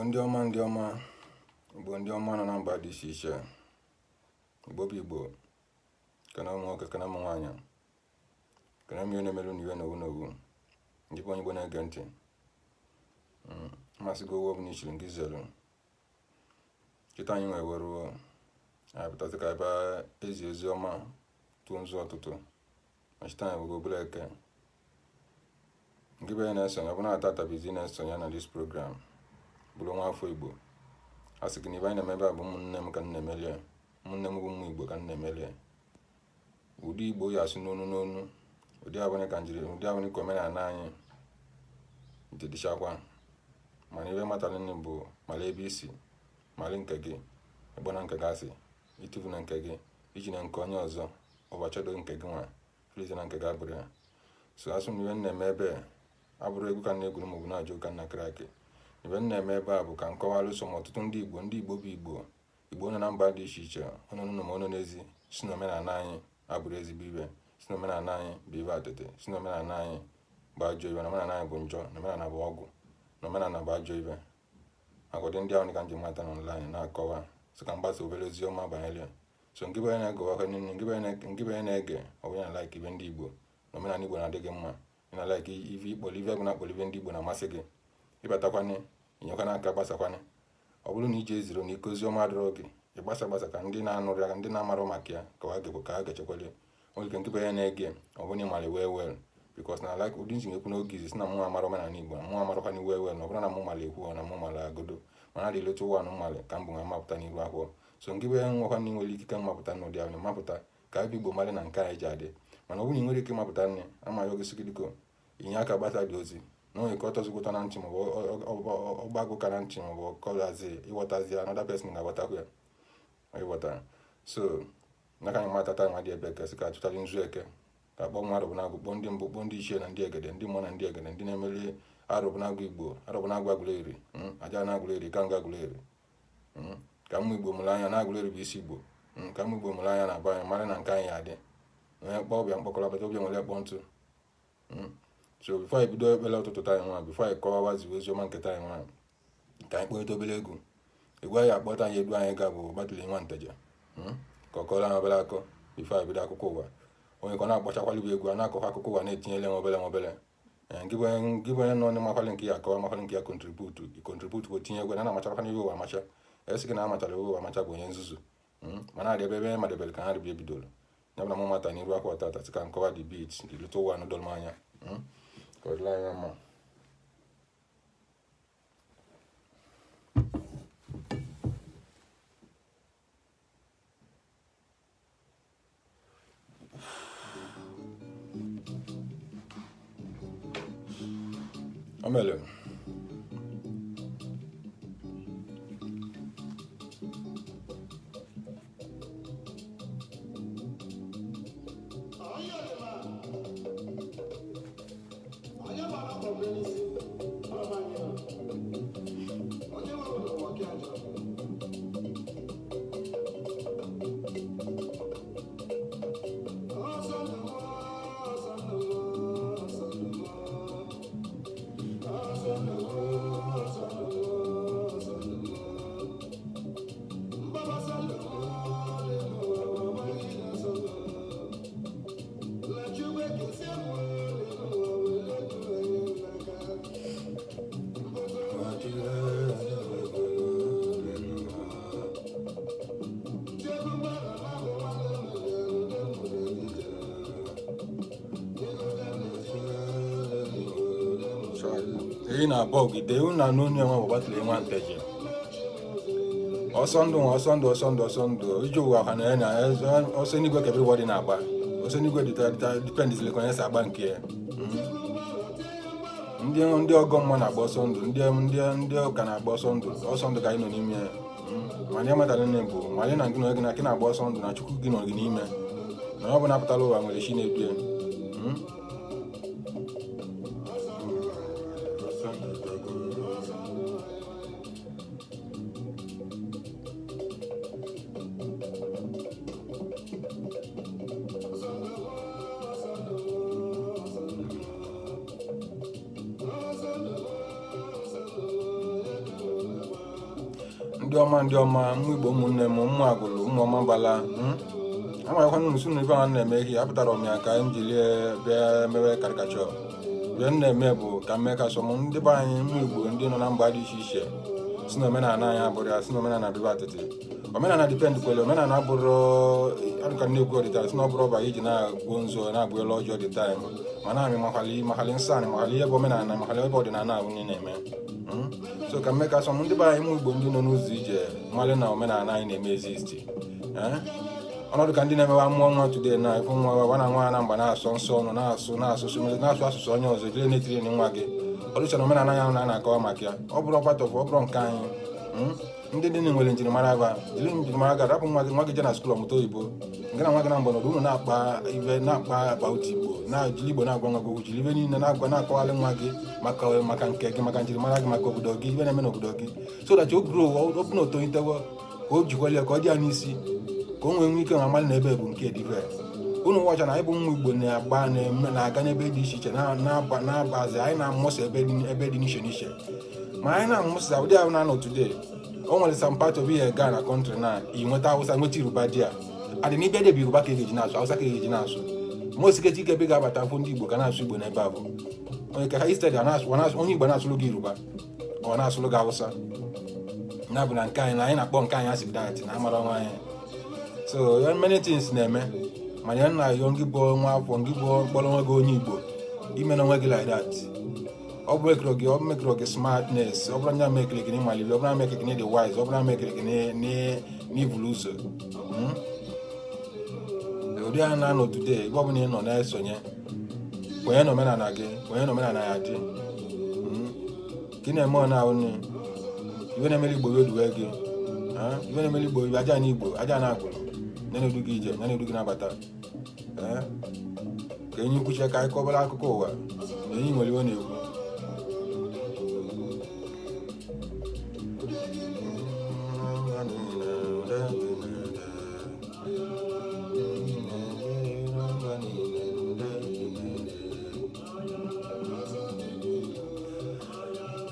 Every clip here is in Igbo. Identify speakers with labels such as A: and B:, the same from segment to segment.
A: Ndị ọma, ndị ọma Igbo, ndị ọma nọ na mba dị iche iche. Igbo bụ Igbo. Kene ụmụ nwoke, kene ụmụ nwaanyị, kene m ihe na-emere unu iwe n'owu n'owu. Ndị bụ onye Igbo na-ege ntị, mmasị gị owu ọbụla ichiri nke izelu kịta anyị nwee weruo anyị pụtasị ka ebe ezi ozi ọma tụọ nzu ọtụtụ ma chita anyị bụgo obere eke. Nke bụ onye na-esonye, ọ bụ na-ata atabizi na-esonye na this program, bụrụ nwa afọ Igbo, a sị gị na ibe anyị na-eme ebe a bụ ụmụnne m ka m na-emelie, ụmụnne m bụ ụmụ Igbo ka m na-emelie. Ụdị Igbo ya asụ n'onu n'onu, ụdị abụghị ka njiri, ụdị abụghị ka omenala anyị dị dịchakwa. Mana ibe matara nne bụ mara ebe isi, mara nke gị, ịgbana nke gị asị, itufu na nke gị, iji na nke onye ọzọ, ụbọchị nke gị nwa frizi na nke gị abụrụ ya. So asụ m ibe m na-eme ebe abụrụ egwu ka m na-egwuru maọbụ na-ajụ ka m na-akịrị akị. Ibe m na-eme ebe a bụ ka m kọwalụ so m ọtụtụ ndị Igbo, ndị Igbo bụ Igbo, Igbo nọ na mba dị iche iche, ọnụ nọ ma ọnụ n'ezi, si na omenala anyị abụrụ ezigbo ibe, si na omenala anyị bụ ibe atịtị, si na omenala anyị bụ ajọ ibe, na omenala anyị bụ njọ, na omenala bụ ọgwụ, na omenala bụ ajọ ibe. Maka ụdị ndị ahụ ka m ji mata na online na-akọwa, so ka m gbasa obere ozi ọma banyere ya. So nke bụ onye na-ege ọha niile, nke bụ onye na-ege ọ bụ onye na-like ibe ndị Igbo, na omenala Igbo na-adị gị mma, ị na-like ife ikpọrọ ife bụ na-akpọrọ ife ndị Igbo na-amasị gị, ịbatakwane inyekwana aka gbasakwane. Ọ bụrụ na ije eziro na ike ozi ọma adịrọ gị, ịgbasa gbasa ka ndị na-anụrụ ya, ndị na-amarụ maka ya, ka ha ka ha gechekwale. Nwere ike nke bụ onye na-ege ọ bụrụ na ị mara wee well, because na like ụdị nji ekwu n'oge izi si na mụ amara omenala Igbo, na mụ amarakwana wee well, na ọ bụrụ na mụ mara ekwu ọ na mụ mara agodo, mana adị letu ụwa na mmalị ka m bụ nwa mapụta n'iru akwụkwọ. So nke bụ onye nwekwa na nwere ikike mmapụta n'ụdị ahụ mmapụta ka ebe Igbo mara na nke anyị ji adị. Mana ọ bụrụ na ị nwere ike ịmapụta nne ama ya ogesi gị inye aka gbasa dị ozi na onye ka ọ tọzikwụta na ntị maọbụ ọgbagụ ka na ntị maọbụ kọlazi ịghọtazi ya, another person ga-aghọtakwu ya, ịghọta. So n'aka anyị mata taa nwa dị ebe kasị ka achụtara nzu eke ka kpọọ mmadụ bụ na-agụ, kpọọ ndị mbụ, kpọọ ndị ichie na ndị egede, ndị mmụọ na ndị egede, ndị na-emeri arụbụnagụ Igbo, arụbụnagụ Agụleri, aja na Agụleri, ka nga Agụleri, ka ụmụ Igbo mụrụ anya na Agụleri bụ isi Igbo, ka ụmụ Igbo mụrụ anya na be anyị mara na nke anyị adị. Onye kpọọ ọbịa mkpọkọrọ bata ọbịa nwere kpọọ ntụ. So before anyị bido ekpere ụtụtụ taa nwa, before anyị kọwawa ziwe ozi ọma nke taa nwa, ka anyị kpọnyete obere egwu. Egwu anyị akpọta anyị egwu anyị ga bụ Batụlụ nwa Nteje, ka ọ kọrọ anyị obere akọ before anyị bido akụkọ ụwa. Onye ka ọ na-akpọchakwala bụ egwu a na-akọkọ akụkọ ụwa na-etinyere m obere obere. Gị bụ onye nọ n'makwalị nke ya akọwa makwalị nke ya contribute contribute bụ tinye egwu na na-amachakwa n'ihe ụwa amacha. Esi gị na amachara ụwa amacha bụ onye nzuzu, mana adị ebe ebe madebere ka ha rịbịa ebidoro. Ya bụ na mụ mata n'iru akwa tata sị ka nkọwa the beat the little one dọrọ m anya, ka ọ dịla anya mma. O mere ehi na-abọ ogide ewu na anụ onye nwa bụ Batụlụ nwa Nteje. Ọsọ ndụ nwa, ọsọ ndụ, ọsọ ndụ, ọsọ ndụ ije ụwa ka na ya na ọsọ n'igwe ka everybody na-agba ọsọ n'igwe dependizili ka onye si agba nke ya. Ndị ọgọ mmụọ na-agba ọsọ ndụ, ndị ndị ụka na-agba ọsọ ndụ, ọsọ ndụ ka anyị nọ n'ime ya. Mana ya matara nne bụ manye na gị na gị na gị na-agba ọsọ ndụ na Chukwu gị nọ gị n'ime, na ọ bụ na-apụtala ụwa nwere chi na-edu ya. Ndị ọma, ndị ọma, ụmụ Igbo, ụmụnne m, ụmụ Agụlụ, ụmụ ọma bala. Amaghịkwa nnụnụ si na ife a na-eme ihe apụtara m ya ka m jiri bịa mewe caricature. Ihe m na-eme bụ ka m mee ka some ndị be anyị, ụmụ Igbo, ndị nọ na mba dị iche iche si na omenala anyị abụrụ ya, si na omenala bịba atịtị. Omenala depend kwele omenala abụrụ ka na-ekwu ọdịta si na ọ bụrụ ọba iji na-agwụ nzu, na-agụ elu ọjọọ dị time, mana anyị makwali makwali nsọ anyị, makwali ihe bụ omenala, makwali ebe ọdịnala ahụ niile na-eme. So ka m mee ka some ndị be anyị, ụmụ Igbo, ndị nọ n'ụzọ ije mmalị na omenala anyị na-eme exist. Ọnọdụ ka ndị na-emewa mmụọ nwa today na ifu nwa nwa na nwa na mgba na-asọ nsọ ọnụ, na-asụ na-asụ na-asụ asụsụ onye ọzọ, jiri na-etiri nwa gị ọdụcha na omenala anyị ahụ na na-akọwa maka ya. Ọ bụrụ part of, ọ bụrụ nke anyị. Ndị dị nwere njirimara aba, jiri njirimara ga rapụ nwa gị. Nwa gị je na school ọmụta oyibo, nke na nwa gị na mgbe nọdụ unu na-akpa ibe, na-akpa about Igbo, na-jiri Igbo na-agwa nwa gị okwu, jiri ibe niile na-agwa, na-akọwalị nwa gị maka nke gị, maka njirimara gị, maka obodo gị, ibe na-eme n'obodo gị, so that o grow, ọ bụ na o tolitewo, ka o jikwali ya, ka ọ dị ya n'isi, ka o nwee nwee ike ma amalị na ebe bụ nke dịbe unu. Nwacha na anyị bụ nwa Igbo na-agba na-eme na-aga n'ebe dị iche iche, na-abazi anyị na-amụsa ebe dị n'iche n'iche, ma anyị na-amụsa ụdị ahụ na-anọ today. O nwere some part of ihe gaa na country na ị nweta Hausa, nweta Yoruba dị a adị n'ibia dị bụ Yoruba ka e ga-eji na-asụ, Hausa ka e ga-eji na-asụ, ma osiketa ike ebe ga-abata afọ ndị Igbo ka na-asụ Igbo n'ebe a bụ onye ka ha instead a na-asụ onye Igbo na-asụrụ gị Yoruba, ọ na-asụrụ gị Hausa, na bụ na nke anyị na anyị na-akpọ nke anyị asị that na amara onwe anyị. So ya many things na-eme, mana ya na-ayọ ngị bụ nwa afọ, ngị bụ mkpọrọ onwe gị onye Igbo, ime na onwe gị like that, ọ bụ mekere gị, ọ bụ mekere gị smartness, ọ bụrụ anya mekere gị n'ịmalite, ọ bụrụ mekere gị n'ịdị wise, ọ bụrụ mekere gị n'ibulu ụzọ. Ụdị anyị na-anọ today, ebe ọ bụla ị nọ na-esonye, kwenye na omenala gị, kwenye na omenala ya dị. Ka ị na-eme ọ na-ahụ iwe na-emeli Igbo weduwe gị, iwe na-emeli Igbo iwe aja na Igbo aja na agbụrụ ya na-edu gị ije, ya na-edu gị nabata. Ka enyi kwuchie ka anyị kọbara akụkọ ụwa na enyi nwere iwe na-ekwu.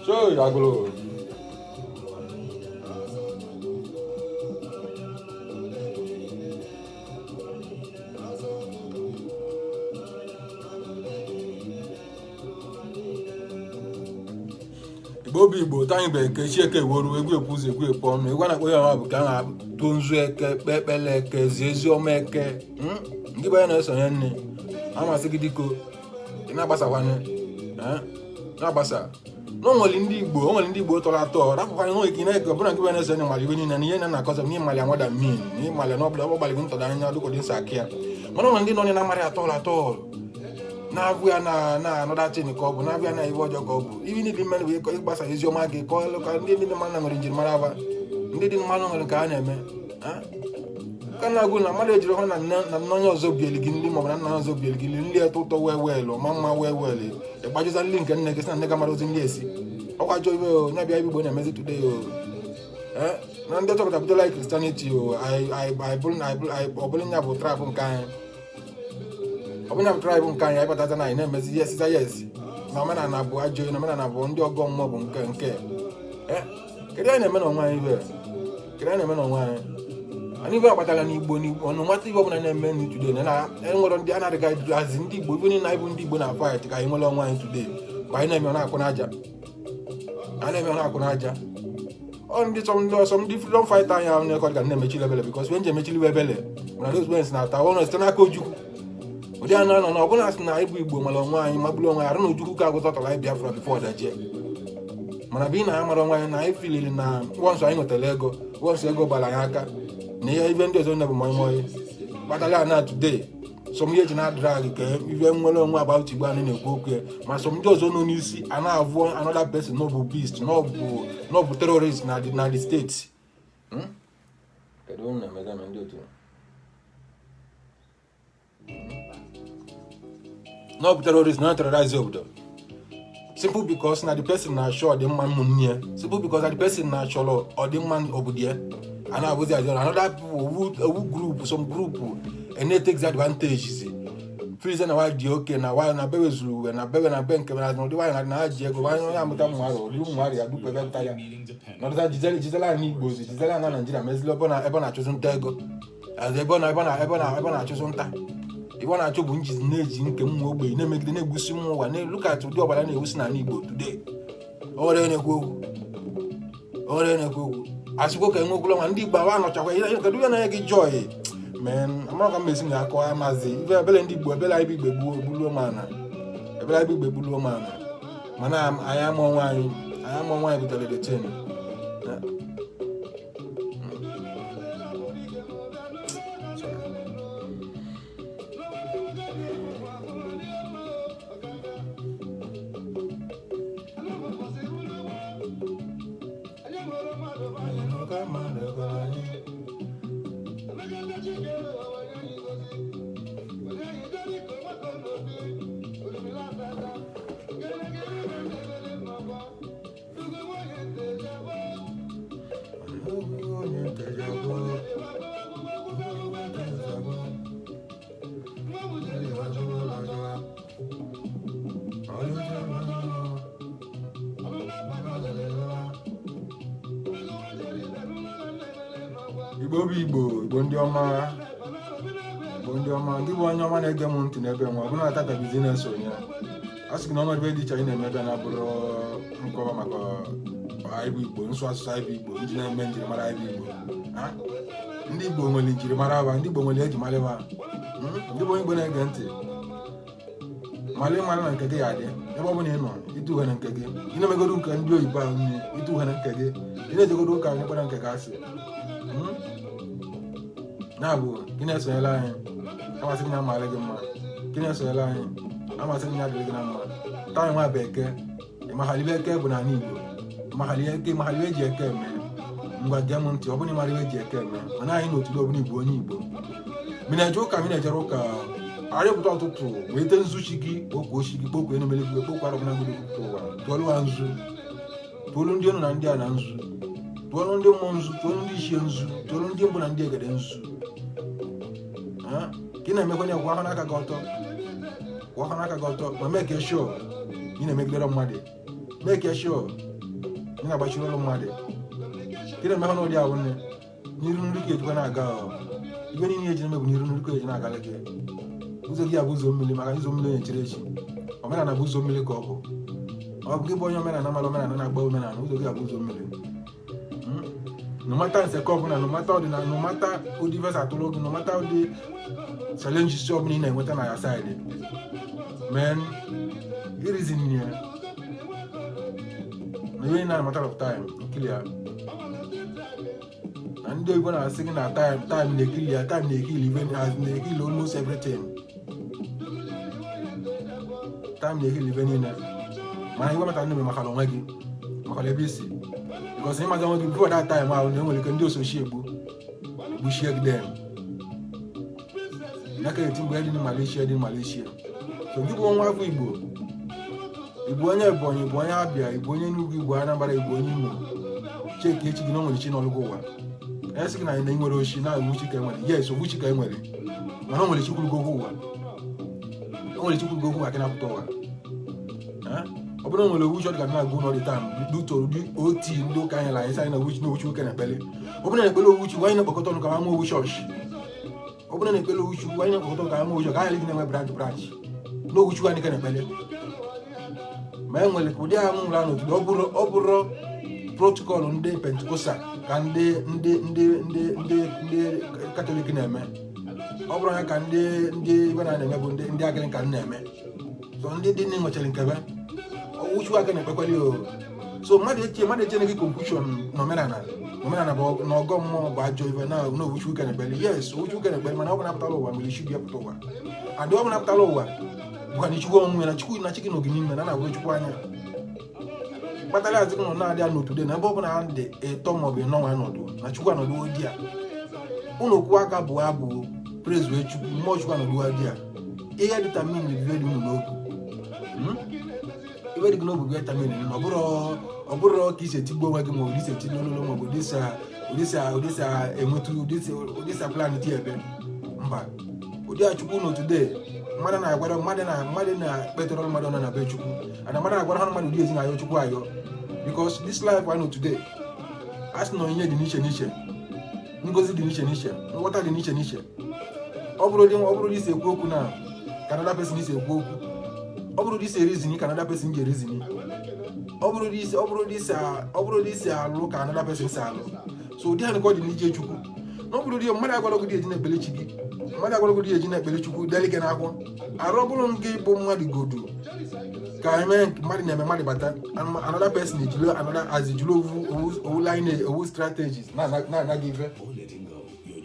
A: So, Agụlụ. Igbo bụ Igbo, taa bụ Eke, chi Eke eworu egwu ekwu ụzọ egwu ekwu ọnụ egwu a na-akpọ ya bụ ka a na-atụ nzu Eke, kpee ekpele Eke, zie ezi ọma Eke. Ndị be anyị na-esonye nne amasị gị diko ị na-agbasakwanye na-agbasa na o nwere ndị Igbo, o nwere ndị Igbo tọrọ atọ rapụkwanye nwe ike na-eke ọbụla nke na-eso mara ibe niile na ihe na na-akọzọ na ịmalị anwada min na ịmalị na ọbụla ọgbalị gị ntọdọ anya dịka nsọ akị ya, mana o nwere ndị nọ na-amarị atọ atọ na-abụ ya na another thing ka ọ bụ na-abụ ya na ibe ọjọọ ka ọ bụ ibe niile mmadụ bụ ịgbasa ezi ọma gị ka ndị dị mmanụ nwere njirimara aba, ndị dị mmanụ nwere nke a na-eme ka na-agụ na mmadụ ejiri hụ na nne onye ọzọ bieli gị nri, maọbụ na nna onye ọzọ bieli gị nri, nri etọ ụtọ wee weelụ ma mma wee weelụ, ịgbajụza nri nke nne gị, sị na nne gị amara ozi nri esi. Ọkwa ajọ ibe o nya bịa Igbo na-emezi today o na ndị chọpụta budola anyị Christianity o ọ bụrụ nya bụ tribe nke anyị, ọ bụrụ nya bụ tribe nke anyị, anyị batata na anyị na-emezi yes yes na omenala bụ ajọ na omenala bụ ndị ọgọ mmụọ bụ nke kedu anyị na-eme n'onwe anyị ibe? Kedu anyị na-eme n'onwe anyị? Anyị ibe akpatara n'Igbo n'Igbo ọnụ nwata ibe ọbụla na-eme n today na enwere ndị a na-adịghị hazi ndị Igbo ibe niile. Anyị bụ ndị Igbo na fight ka anyị nwere onwe anyị today, mgbe anyị na-eme ọ na-akwụ n'aja, anyị na-eme ọ na-akwụ n'aja. Ọ ndị chọrọ ndị ọsọ ndị freedom fighter anyị ahụ na-ekọ ka na-emechili ebele, because when ji emechili ebele mana those ones na-ata ọnụ site n'aka Ojukwu. Ụdị anụ anọ na ọbụla sị na anyị bụ Igbo mara onwe anyị, magburu onwe anyị arụ na Ojukwu ka agụtọtara anyị Biafra before ọdajie, mana bụ ị na amara onwe anyị na anyị filiri na once anyị nwetara ego, once ego bara anyị aka na ihe ibe ndị ọzọ na bụ moi moi kpatara ya na today some ihe eji na drag ka ibe nwere onwe about Igbo anyị na-ekwu okwu ya, ma some ndị ọzọ nọ n'isi a na-avụ another person n'ọbụ beast, n'ọbụ terrorist na the state. Kedu unu na-emeza ma ndị otu n'ọbụ terrorist na terrorize obodo, simple because na the person na-achọ ọdịmma ụmụnne ya, simple because na the person na-achọrọ ọdịmma obodo ya, a na-abụzi azụ another people owu group, some group and they take advantage. Filize na wa dị oke na wa na bewe zuru uwe na bewe na be nke na ụdị nwaanyị na ha ji ego nwaanyị onye amụta ụmụ arụ ụdị ụmụ arụ ya dupu ebe pụta ya nọdụta jizele jizele anyị Igbo ozi jizele ana Naijiria mezili ebe ọ na-achụzụ nta ego ebe ọ na ebe ọ na-achụzụ nta ebe ọ na-achụ bụ njizi na-eji nke ụmụ ogbenye na-emegide na-egbusi ụmụ ụwa na-look at ụdị ọbara na-ewusi n'ala Igbo today. O nwere na-ekwu okwu, o nwere na-ekwu okwu asịkwa ka enwekwula nwa ndị Igbo awa nọchakwa ihe kedu ihe na-enye gị joy men amara ka mmesi na akọ amazi ibe ebele ndị Igbo ebele anyị bụ Igbo gbuo gbuluo mana ebele anyị bụ Igbo gbuluo mana mana anyị ama onwe anyị anyị ama onwe anyị butere the thing. Igbo bụ Igbo, Igbo ndị ọma, Igbo ndị ọma, gị bụ onye ọma na-ege m ntị n'ebe nwa ọ bụrụ na tata bizi na-esonye a sị gị na ọnọdụ dị iche anyị na-eme ebe na-abụrụ nkọwa maka anyị bụ Igbo, nsụ asụsụ anyị bụ Igbo, ndị na-eme njirimara anyị bụ Igbo. Ndị Igbo nwere njirimara ba, ndị Igbo nwere eji mara ba. Ndị bụ onye Igbo na-ege ntị mara mara na nke gị ya adị ebe ọ bụla ị nọ ịtụ uhe na nke gị ị na-emegodo nke ndị oyibo ahụ nne ịtụ uhe na nke gị ị na-ejegodo ụka anyị kpara nke gị asị ya bụ gị na-esonyere anyị amasị gị na amalị gị mma gị na-esonyere anyị amasị gị na adịrị gị na mma taa nwa bụ eke ịmaghali ibe eke bụ n'ala Igbo ịmaghali eke ịmaghali ibe eji eke eme ngwa gee m ntị ọ bụrụ na ịmara ibe eji eke eme mana anyị n'otudo ọbụla Igbo onye Igbo mi na-eje ụka mi na-ejere ụka arịpụta ụtụtụ wete nzu chi gị kpokuo chi gị kpokuo enumere gị kpokuo arọbụna gị pụta ụwa tụọlụ ha nzu tụọlụ ndị enu na ndị ana nzu tụọlụ ndị mmụọ nzu tụọlụ ndị ichie nzu tụọlụ ndị mbụ na ndị egede nzu ka ị na-emekwa ya kwụ aka n'aka gị ọtọ kwụ aka n'aka gị ọtọ ma make sure ị na-emegidere mmadụ make sure ị na-agbachiri ụlọ mmadụ ka ị na-eme ha n'ụdị ahụ nne n'iru nri ka ejikwa na-aga ibe niile eji eme bụ n'iru nri ka eji na-agala gị ụzọ gị abụ ụzọ mmiri maka ụzọ mmiri onye chere echi omenala bụ ụzọ mmiri ka ọ bụ ọ bụ gị bụ onye omenala mara omenala na-agba omenala ụzọ gị abụ ụzọ mmiri no matter nseke ọbụla no matter ọdịnala no matter ụdị vesa atụrụ gị no matter ụdị challenges ọbụla ị na-enweta na ya side man reason ya na ihe na matter of time nkili ya na ndị oyibo na-asị gị na time time na-ekili ya time na-ekili ibe na-ekili almost everything time na-ekili ibe niile mana iwe mata ndị maka onwe gị maka ebe isi because ịmazi onwe gị before that time ahụ na enwere ike ndị osochi egbu gbuchie gị then ya ka eti mgbe dị na Malaysia dị Malaysia so gị bụ nwa afọ Igbo Igbo onye Ebonyi Igbo onye Abịa Igbo onye Enugu Igbo Anambra Igbo onye Imo cheki echi gị na o nwere chi n'ọlụgwụ ụwa e sị gị na anyị nwere ochi na iwu chi ka enwere yes owu chi ka enwere mana o nwere chi kwuru gị okwu ụwa o nwere chi kwuru gị okwu ụwa ka na-apụta ụwa ọ bụrụ na nwere owu chi ọ dị ka na-agụ ụlọ dị taa dutọ ụdị oti ndị ụka anyị la anyị sị anyị na owu chi na owu chi ụka na-ekpele ọ bụrụ na ekpele owu chi anyị na-ekpokọta ọnụ ka ma owu chọọchị ọ bụrụ na ekpele owu chukwu anyị na-ekpokọta ọnụ ka ma owu chọọchị ka anyị na-enwe branch branch na owu chukwu anyị ka na-ekpele ma e nwere ụdị ahụ nwụrụ anụ otudo ọ bụrụ protocol ndị Pentecostal ka ndị ndị ndị ndị ndị ndị Katọlik na-eme ọ bụrụ ya ka ndị ndị ibe na na-eme bụ ndị ndị Anglican na-eme so ndị dị nwechara nkebe owu chukwu aka na-ekpekwali o so mmadụ eche mmadụ eche gị confusion na omenala omenala bụ na ọgọ mmụọ bụ ajọ ibe na na owu chukwu ka na-ekpeli yes owu chukwu ka na-ekpeli mana ọ bụ napụtara ụwa nwere isi bịa pụta ụwa adị ọ bụ napụtara ụwa bụkwa na chukwu onwe na chukwu na chi gị n'oge n'ime na na-agwụ chukwu anya kpatara azị gị nọ na-adị n'otu dị na ebe ọ bụla dị ịtọ maọbụ ịnọ nwa nọdụ na chukwu anọdụ di ya ụnụ kwuo aka bụ abụ praise wee chukwu mmụọ chukwu anọdụ di ya ihe determine ife dị unu n'obu ife dị gị n'obu determine na ọ bụrụ ka isi etigbu onwe gị ma ụdị isi eti n'ololo ma ụdị isi enweta ụdị isi plan ti ebe mba ụdị a chukwu n'otu de Mmadụ na-agwara mmadụ na mmadụ na-ekpetara mmadụ nọ na be Chukwu, and mmadụ na-agwara ha mmadụ ụdị ezi na ayọ Chukwu ayọ, because this life I know today, a sị na onyinye dị n'iche n'iche, ngozi dị n'iche n'iche, nghọta dị n'iche n'iche. Ọ bụrụ isi ekwu okwu na ka another person isi ekwu okwu, ọ bụrụ isi erizini ka another person ji erizini, ọ bụrụ isi alụ ka another person si alụ. So ụdị ahụ ka ọ dị n'ije Chukwu, na ọ bụrụ dị mmadụ agwara gị eji na-ekpere chi gị, mmadụ agwara gị eji na-ekpere Chukwu deli gị n'akwụkwọ arụ. Ọ bụrụ gị bụ mmadụ godu ka eme mmadụ na-eme mmadụ bata, another person ejiri another as ejiri owu owu line, owu strategies na-ana gị ife,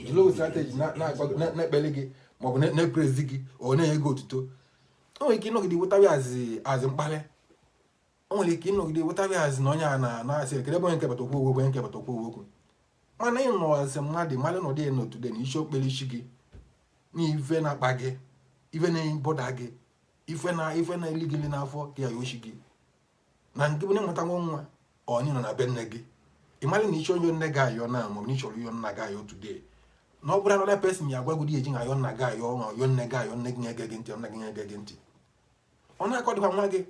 A: jiri owu strategy na-ekpere gị maọbụ na-epraise gị, ọ na-enye gị otuto. O nwere ike ịnọgide wetawa azị mkpali, o nwere ike ịnọgide wetawa azị na onye a na-asị ekele ebe onye nke bata okwu okwu, onye nke bata okwu okwu. Mana ịnọ azị mmadụ mmadụ nọdụ ya n'otude na isi okpere isi gị na ife na-akpa gị, ife na-ebother gị, ife na ife na-eli gị n'afọ ka ya oshi gị na nke bụ na ịmụta nwa nwa ọ nọ na be nne gị. Ị mara na ịchọ onye nne gị ayọ na maọbụ na ịchọrọ ịyọ nna gị ayọ today, na ọ bụrụ another person ya agwa gị eji ayọ nna gị ayọ, ma ọyọ nne gị ayọ, nne gị na-ege gị ntị, nna gị na-ege gị ntị. Ọ na-akọ dịkwa nwa gị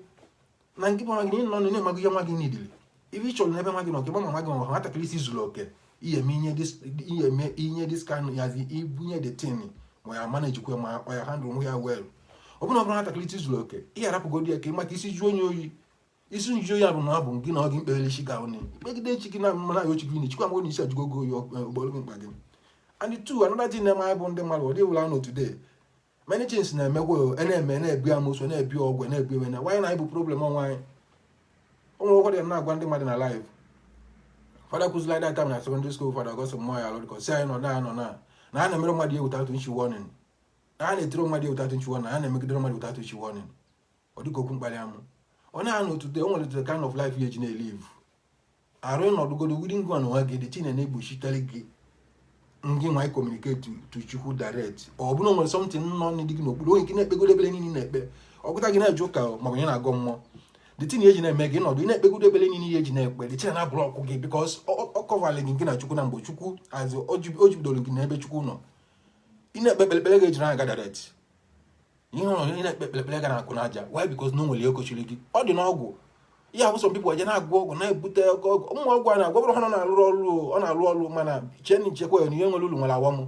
A: na nke bụ nwa gị na ịnọ na-emago ihe nwa gị n'idili, ife ị chọrọ n'ebe nwa gị nọ, ka ịgba ma nwa gị ma nwatakịrị isi zuru oke ihe eme ihe this kind yazi ibunye the thing, ma ya manage kwe, ma ọ ya handle onwe ya well. Ọ bụrụ nwatakịrị isi zuru oke, ị arapụgodi ya ka ị maka isi juo onye oyi. Isi nju oyi a bụ na ọ bụ gị na ọ gị mkpere isi ga ahụ kpegide echi gị na mma na ya ochi gị na chukwu amagụ na isi ajụgo gị oyi ogboro gị mkpa gị. And two, another thing na-eme anyị bụ ndị mmadụ, ọ dịwụla nọ today, many things na-emekwa, na-eme, na-ebi amosu, na-ebi ọgwụ, na-ebi eme na why na anyị bụ problem ọnwa anyị. O nwere ụfọdụ na-agwa ndị mmadụ na live. Fada kụziri that time na secondary school, Fada Augustine mmụọ ya alụ, si anyị nọ na anọ na a na-emere mmadụ ihe without nchi warning, na a na-etiri mmadụ ihe without nchi warning, na a na-emegidere mmadụ without nchi warning. Ọ dịka okwu mkparị amụ ọ na-anọ today. O nwere the kind of life ya eji na-elive arụ ịnọdụgodo within gị na onwe gị dị chine na-egbochitere gị ngị nwa communicate to Chukwu direct. Ọ bụrụ na o nwere something nọ n'ịdị gị n'okpuru onye ike na-ekpegodo ebele niile na-ekpe, ọgụta gị na-eje ụka maọbụ onye na-agọ mmụọ, the thing eji na-eme gị nọdụ ị na-ekpegodo ekpele niile ihe eji na-ekpe, the thing na-ablock gị, because ọ coverlị gị nke na Chukwu na mgbe Chukwu azụ o jibidoro gị n'ebe Chukwu nọ. Ị na-ekpe ekpere, ekpere gị ejiri aga direct ihe ọrụ. Ị na-ekpe ekpere, ekpere ga na-akụ n'aja. Why? Because na o nwere ihe kochiri gị. Ọ dị n'ọgwụ ihe abụ some people eje na-agwọ ọgwụ, na-ebute ọgwụ, ụmụ ọgwụ a na-agwọ, bụrụ ha nọ na-alụrụ ọrụ, ọ na-alụ ọrụ, mana chee na nchekwa ya na ihe nwere uru nwere awam,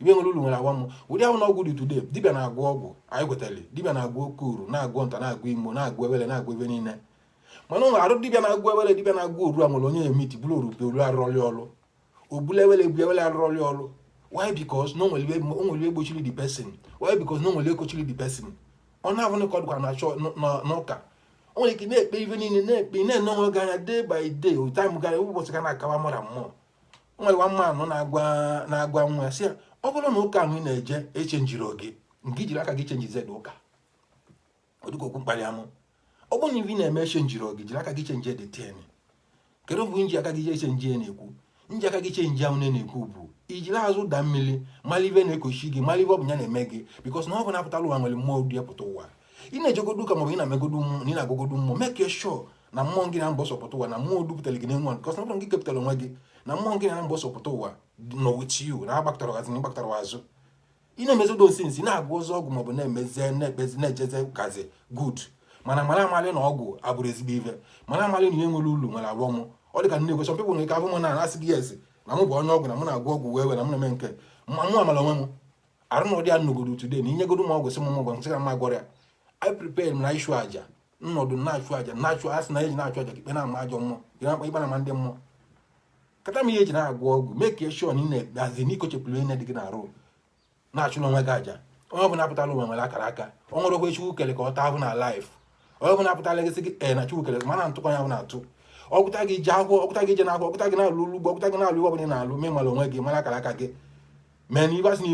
A: ihe nwere uru nwere awam. Ụdị ahụ na ọgwụ dị today, dibịa na-agwọ ọgwụ, anyị kwetara dibịa na-agwọ oke uru, na-agwọ nta, na-agwọ imo, na-agwọ ewele, na-agwọ ebe niile. Mana o nwere arụ dibịa na-agwọ ewele, dibịa na-agwọ oru a nwere onye emiti bụrụ oru oru arụrọlị ọrụ obula ewele ebu ewele arụrọlị ọrụ. Why? Because na o nwere ihe gbochiri the person. Why? Because na o nwere ihe kochiri the person. Ọ na-abụ ka ọ dịkwa na-achọ n'ụka, o nwere ike na-ekpe ife niile na-ekpe, na-ene onwe gị anya day by day, time gara ụbọchị ga na-akawa mara mmụọ. O nwere nwa mmanụ na-agwa nwa ya sị ya, ọ bụrụ na ụka ahụ ị na-eje echenjiri gị, nke ijiri aka gị chenjize dị ụka, ọ dịka okwu mkparị amụ. Ọ bụrụ na ife ị na-eme echenjiri gị, jiri aka gị chenji the thing. Kedu bụ nji aka gị echenji ya na-ekwu? Nji aka gị chenji ahụ na-ekwu bụ ijiri azụ da mmiri mara ife na-ekochi gị, mara ife ọ bụ ya na-eme gị, because na ọ bụ na-apụtala ụwa nwere mmụọ dị ya pụta ụwa. Ị na-ejegodu ụka maọbụ ị na-emegodu mmụọ na ị na-agụgodu mmụọ, make sure na mmụọ gị na mbọ sọpụta ụwa, na mmụọ dupụtara gị n'enwe, because na ọ bụrụ gị kepụtara onwe gị, na mmụọ gị na mbọ sọpụta ụwa nọ with you, na agbakọtara azụ na ịgbakọtara azụ. Ị na-emezi those things, ị na-agụ ọzọ ọgwụ maọbụ na-emeze na-ekpezi na-ejeze gazi good, mana mara amalị na ọgwụ abụrụ ezigbo ife, mara amalị na ihe nwere ulu nwere aghọm. Ọ dị ka nne some people nwere ike afụ m na asị gị yes, na mụ bụ onye ọgwụ, na mụ na-agwọ ọgwụ wee wee na mụ na-eme nke ma mụ amala onwe m arụ na ụdị ya nnogodo today na inyegodo m ọgwụ sị m ọgwụ nsị ka m agwọrọ ya. I prepare m na ịchụ aja nnọdụ na-achụ aja na-achụ asị na eji na-achụ aja ka ikpe na-ama ajọ mmụọ, ikpe na-ama ndị mmụọ kata m ihe eji na-agwọ ọgwụ. Make sure na ị na-ekpeazi na ikochepụrụ ihe dị gị n'arụ, na-achụ n'onwe gị aja. Onye ọbụla apụtala ụwa nwere akara aka. O nwere okwe Chukwu kere ka ọ taa ahụ na life. Onye ọbụla apụtala gị sị gị ee na Chukwu kere, mana ntụkọ ya bụ na-atụ ọgụta gị ji akwụkwọ, ọgụta gị je n'akwụkwọ, ọgụta gị na-alụ ugbo, ọgụta gị na-alụ ihe ọbụla ị na-alụ. Mee mara onwe gị, mara akara aka gị. Mee na ife asị na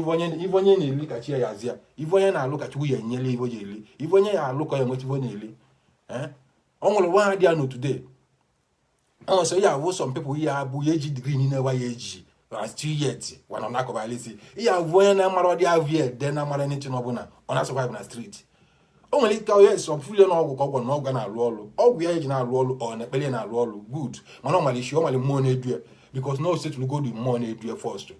A: ife onye na-eri ka chi ya yazi ya, ife onye na-alụ ka Chukwu ya enyela ife o ji eri, ife onye ya alụ ka ya enweta ife ọ na-eri. Ee, ọ nwere nwa ha dị ya no today. Ọ sọ ya awụ some people ya abụ ya eji degree niile wa ya eji still yet wana na-akọbalisi ihe abụ onye na-amara ọdị avụ ya ede na-amara anything ọbụla ọ na-survive na street. O nwere ike onye sọ fulie na ọgwụ ka ọgwụ na ọgwụ na-alụ ọrụ, ọgwụ ya eji na-alụ ọrụ, ọ na ekpere na-alụ ọrụ good, mana ọ nwere isi, ọ nwere mmụọ na-edu ya, because na o setụlụgo dị mmụọ na-edu ya first.